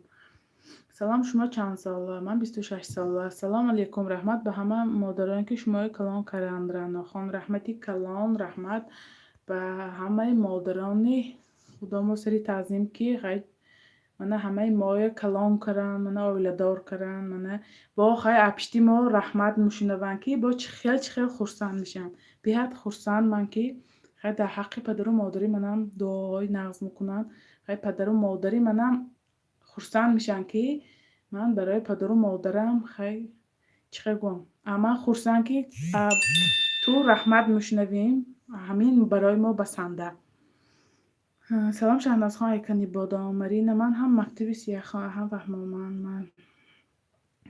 Салом, шумо чанд сола? Ман 26 сола. Салом алейкум, раҳмат ба ҳама модароне, ки шуморо калон карданд. Раънохон, раҳмати калон, раҳмат ба ҳамаи модарони Худо, сари таъзим, ки хай мана ҳамаи моя калон карданд, мана оиладор карданд, мана бо хай апишти мо раҳмат мешунаванд, ки бо чӣ хел, чӣ хел хурсанд мешаванд. Беҳад хурсанд ман, ки хай дар ҳаққи падару модари манам дуоҳои нағз мекунанд. Хай, падару модари манам хурсанд мешаванд, ки ман барои падару модарам, хай, чӣ хел гӯям, ман хурсанд, ки ту раҳмат мешунавем, ҳамин барои мо басанда. Салом, Шаҳнозхон Айкани Бодом. Марина, ман ҳам мактаби сияхон ҳам фаҳмоман.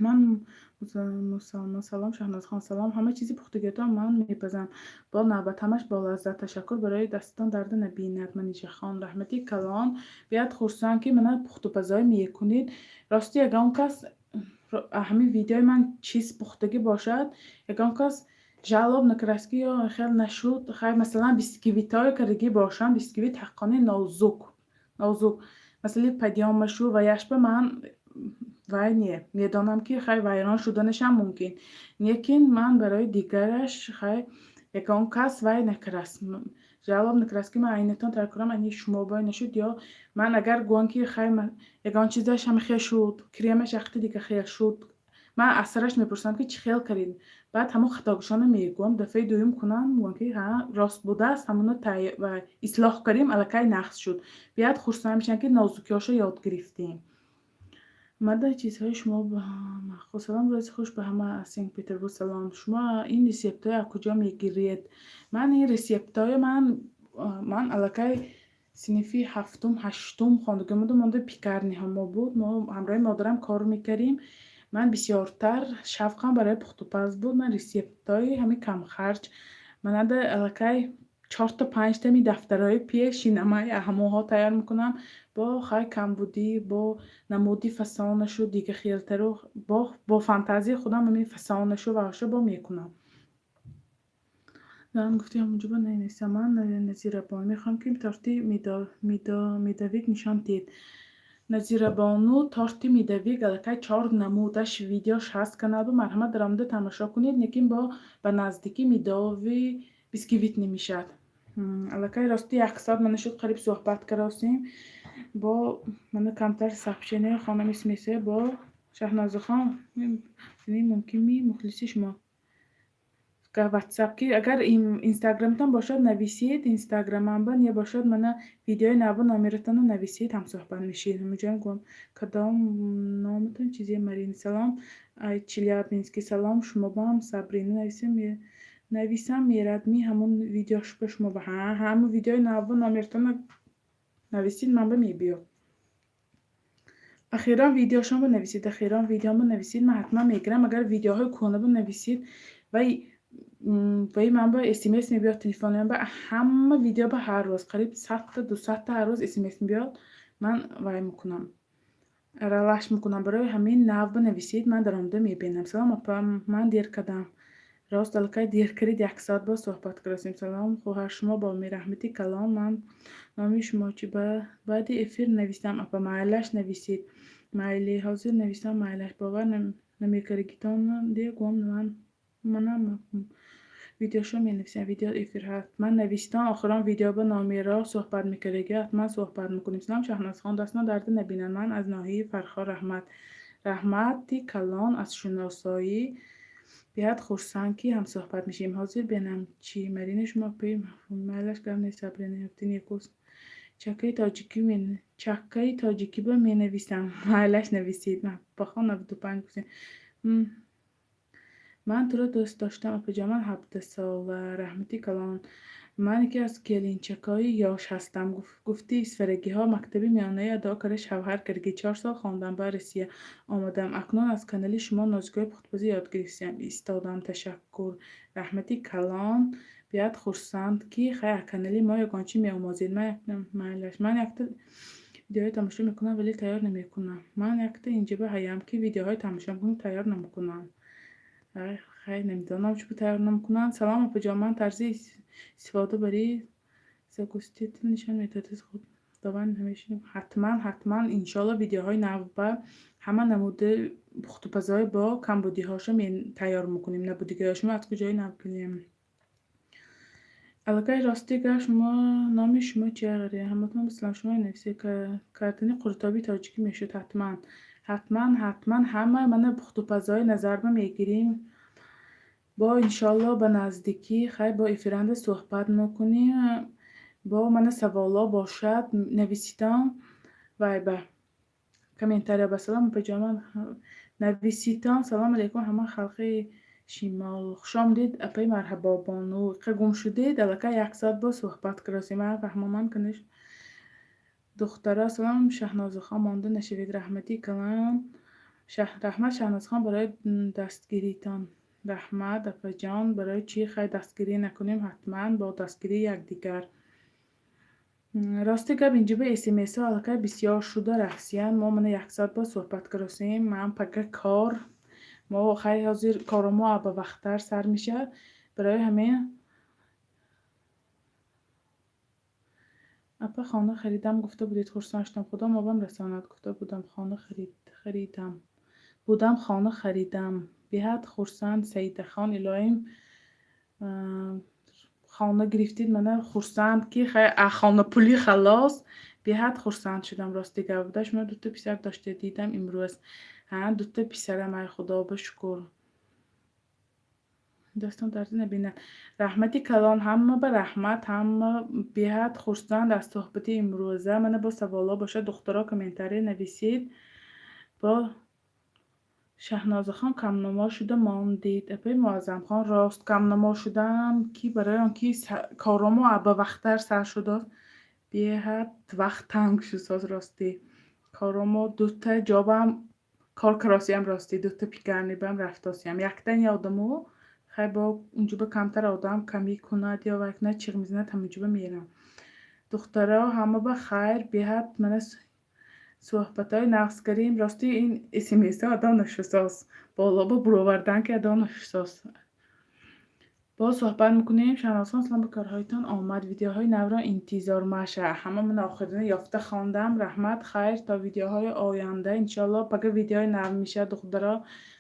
Ман мусалмон. Салом, Шаҳнозхон. Салом. Ҳама чизи пухтагиатон ман мепазам. Бо навбат, ҳамаш болаззат. Ташаккур, барои дастатон дарда набинад. Манижахон, раҳмати калон. Биёд, хурсанд, ки мана пухтупазоӣ мекунед. Рости, ягон кас ҳамин видеои ман чиз пухтагӣ бошад, ягон кас жалоб накардааст, ки ё хел нашуд. Хай, масалан, бисквитҳое кардагӣ бошам, бисквит ҳаққони нозук нозук, масъалаи подъёмашу ваяшба ман вай не медонам, ки хай, вайрон шуданашам мумкин, лекин ман барои дигараш, хай, ягон кас вай накардааст, жалоб накардааст, ки ман айнатон тайёр кунам, айни шумо бой нашуд. Ё ман агар гӯям, ки хай, ягон чизаш ҳама хел шуд, кремаш яхти дига хел шуд, ман аз сараш мепурсам, ки чӣ хел кардед. Баъд ҳамон хатогишонро мегӯям, дафъаи дуюм кунам, мегӯям, ки ҳа, рост будааст, ҳамоно ислоҳ кардем, аллакай нағз шуд. Биёд, хурсанд мешавам, ки нозукиҳошо ёд гирифтем. Мада чизҳои шумо маъқул. Салом, рӯзи хуш ба ҳама аз Санкт Петербург. Салом. Шумо ин рецептҳоро аз куҷо мегиред? Ман ин рецептҳои ман аллакай синфи ҳафтум, ҳаштум хондагӣ будам, монда пекарняҳо мо буд, мо ҳамроҳи модарам кор мекардем. Ман бисёртар шавқам барои пухтупаз буд. Ман рецептҳои ҳамин камхарҷ манада аллакай чорта, панҷтами дафтарҳои пешинамай ҳамонҳо тайёр мекунам. Бо хай камбудӣ, бо намуди фасонашу дига хелтару, бо фантазияи худам ҳамин фасонашу ваҳошо бо мекунам. Зан гуфти ҳамонҷоба нанависам. Ман Назирабону мехоҳам, ки торти медовик нишон диҳед. Назирабону, торти медовик аллакай чор намудаш видеош ҳаст каналба, марҳамат, даромада тамошо кунед, лекин бо ба наздикӣ медовый бисквит намешавад. Аллакай рости як соат мана шуд, қариб суҳбат каростем. Бо мана камтар сообщение хонам смс бо Шаҳнозахон мумкин ми мухлиси шумо. Ватсап ки агар инстаграмтон бошад, нависед инстаграмамба, не бошад, мана видеои навба номератонро нависед, ҳамсӯҳбат мешед. Ҳамаҷоям гум кадом номатон чизе. Марина, салом, ай Челябинский, салом шумобам. Сабрина, нависем, нависам мерадми ҳамон видеош ба шумо ба ҳамон видеои навба номератонро нависед, ман ба мебиёд. Ахиран видеошонро нависед, ахиран видеомо нависед, ман ҳатман мегирам. Агар видеоҳои кӯҳнаро нависед, вай ман ба смс мебиёд телефониам ба, ҳама видео ба ҳар рӯз қариб 100-та, 200-та ҳар рӯз смс мебиёд, ман вай мекунам, аралаш мекунам. Барои ҳамин нав бинависед, ман даромада мебинам. Салом, апа, ман дер кардам. Рост, аллакай дер кардед, як соат боз суҳбат кардастем. Салом, хоҳар, шумо бо мераҳмати калон. Ман номи шумо чӣ? Баъди эфир нависам, апа. Майлаш, нависед, майли, ҳозир нависам, майлаш. Бовар намекардагитон гум манам видеошо менависам. Видео эфир ҳатман нависитон. Охирон видео ба номеро суҳбат мекардагӣ, ҳатман суҳбат мекунем. Салом, Шаҳнозхон, дастон дарда набинанд. Ман аз ноҳияи Фархор. Раҳмат, раҳмати калон аз шиносоӣ, беҳад хурсанд, ки ҳамсӯҳбат мешавем. Ҳозир бинам чӣ. Марина, шумо апаи майлаш, гап нест. Сабрина, ҳафти чакаи тоҷикӣ, чаккаи тоҷикӣ ба менависам. Майлаш, нависед. Бахон 95 гуфтем. Ман туро дӯст доштам, апаҷон, ман 17-сола. Раҳмати калон. Ман яке аз келинчакҳои ёш ҳастам. Гуфти исфарагиҳо мактаби миёнаи адо карда, шавҳар кардагӣ. 4 сол хондам, ба Россия омадам. Акнун аз канали шумо нозукиҳои пухтупазӣ ёд гирифтам истодам. Ташаккур, раҳмати калон. Беҳад хурсанд, ки хай аз канали мо ягон чӣ меомӯзед. Майлаш, ман якта видеоҳои тамошо мекунам, вале тайёр намекунам. Ман якта инҷоба ҳаям, ки видеоҳои тамошо мекунам, тайёр намекунам. Хай, намедонам, чӣ тайёр намекунанд. Салом, апаҷон, ман тарзи истифода бари загуститель нишон медодед, худованд ҳамеша. Ҳатман, ҳатман, иншоалло, видеоҳои навба ҳама намуди пухтупазҳои бо камбудиҳоша тайёр мекунем. Набудигиҳояшро аз куҷое нав кунем? Аллакай, рости гап, шумо номи шумо чи? Ҳаматон салом, шумо нависед, кардани қуртоби тоҷикӣ мешуд. Ҳатман, ҳатман, ҳатман, ҳама мана пухтупазҳои назарба мегирем. Бо иншоалло ба наздикӣ хай бо эфиранда суҳбат мекунем. Бо мана саволҳо бошад, нависитон вай ба комментария ба. Салом, апаҷон, нависитон. Салом алейкум, ҳама халқи шимол, хушомадед, апаи Марҳабобону. Қа гум шудед, аллакай як соат боз суҳбат кардастем. Ман фаҳмоман канаш. Духтаро, салом, Шаҳнозахон, монда нашавед. Раҳмати калон, раҳмат, Шаҳнозхон, барои дастгиритон. Раҳмат, апаҷон, барои чӣ хай дастгирӣ накунем? Ҳатман, бо дастгирии якдигар. Рости гап, инҷо ба смсҳо аллакай бисёр шуда рафтиянд. Мо мана як соат боз суҳбат кардастем. Ман пага кор, мо хай ҳозир коро мо бавақттар сар мешавад, барои ҳамин. Апа, хона харидам гуфта будед, хурсанд шудам. Худо мобам расонад. Гуфта будам, хона харидам будам, хона харидам. Беҳад хурсанд, Саидахон, илоҳим, хона гирифтид. Мана хурсанд, ки хай хонапулӣ халос. Беҳад хурсанд шудам, рости гап. Буда шумо дута писар доштед, дидам имрӯз. Ҳа, дута писарам, ай худо ба шукр. Дастон дарди набинад. Раҳмати калон, ҳама ба раҳмат, ҳама беҳад хурсанд аз суҳбати имрӯза. Мана бо саволҳо бошад, духтаро, комментария нависед. Бо Шаҳнозахон камнамо шуда мондед. Апаи Муаззамхон, рост, камнамо шудам, ки барои он ки коромо бавақттар сар шудааст, беҳад вақт танг шуд соз, ростӣ. Коромо дута ҷобам кор каросиям, ростӣ, дута пекарня бам рафтосиям. Яктани одаму хай бо унҷоба камтар одам камӣ кунад ё вай кунад, чиғ мезанад, ҳамунҷоба мерам. Духтаро, ҳама ба хайр, беҳад мана суҳбатҳои нағз кардем. Ростӣ, ин смсҳо адо нашусоз. Боло ба буровардан, ки адо нашусоз. Боз суҳбат мекунем. Шаҳнозхон, салом, ба корҳоятон омад. Видеоҳои навро интизор. Маша, ҳама ман охирина ёфта хондам. Раҳмат, хайр, то видеоҳои оянда. Иншоалло, пага видеои нав мешавад, духтаро.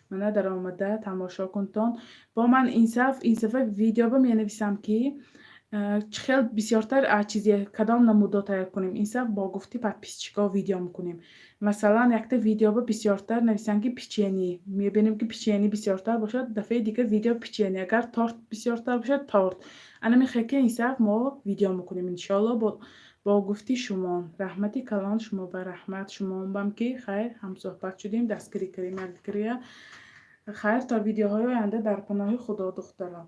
Мана даромада тамошо кунтон. Бо ман инсаф, инсафа видеоба менависам, ки Чӣ хел бисёртар чизе, кадом намудо тайёр кунем, инсаф бо гуфти подписчикҳо видео мекунем. Масалан, якта видеоба бисёртар нависанд, ки печенье, мебинем, ки печенье бисёртар бошад, дафъаи дигар видео печенье, агар торт бисёртар бошад, торт. Ана мехоҳем, ки инсаф мо видео мекунем, иншоалло, бо гуфти шумо. Раҳмати калон шумо ба, раҳмат шумоам, ки хайр, ҳамсӯҳбат шудем, дастгирӣ кардем якдигария. Хайр, то видеоҳои оянда, дар паноҳи Худо, духтарон.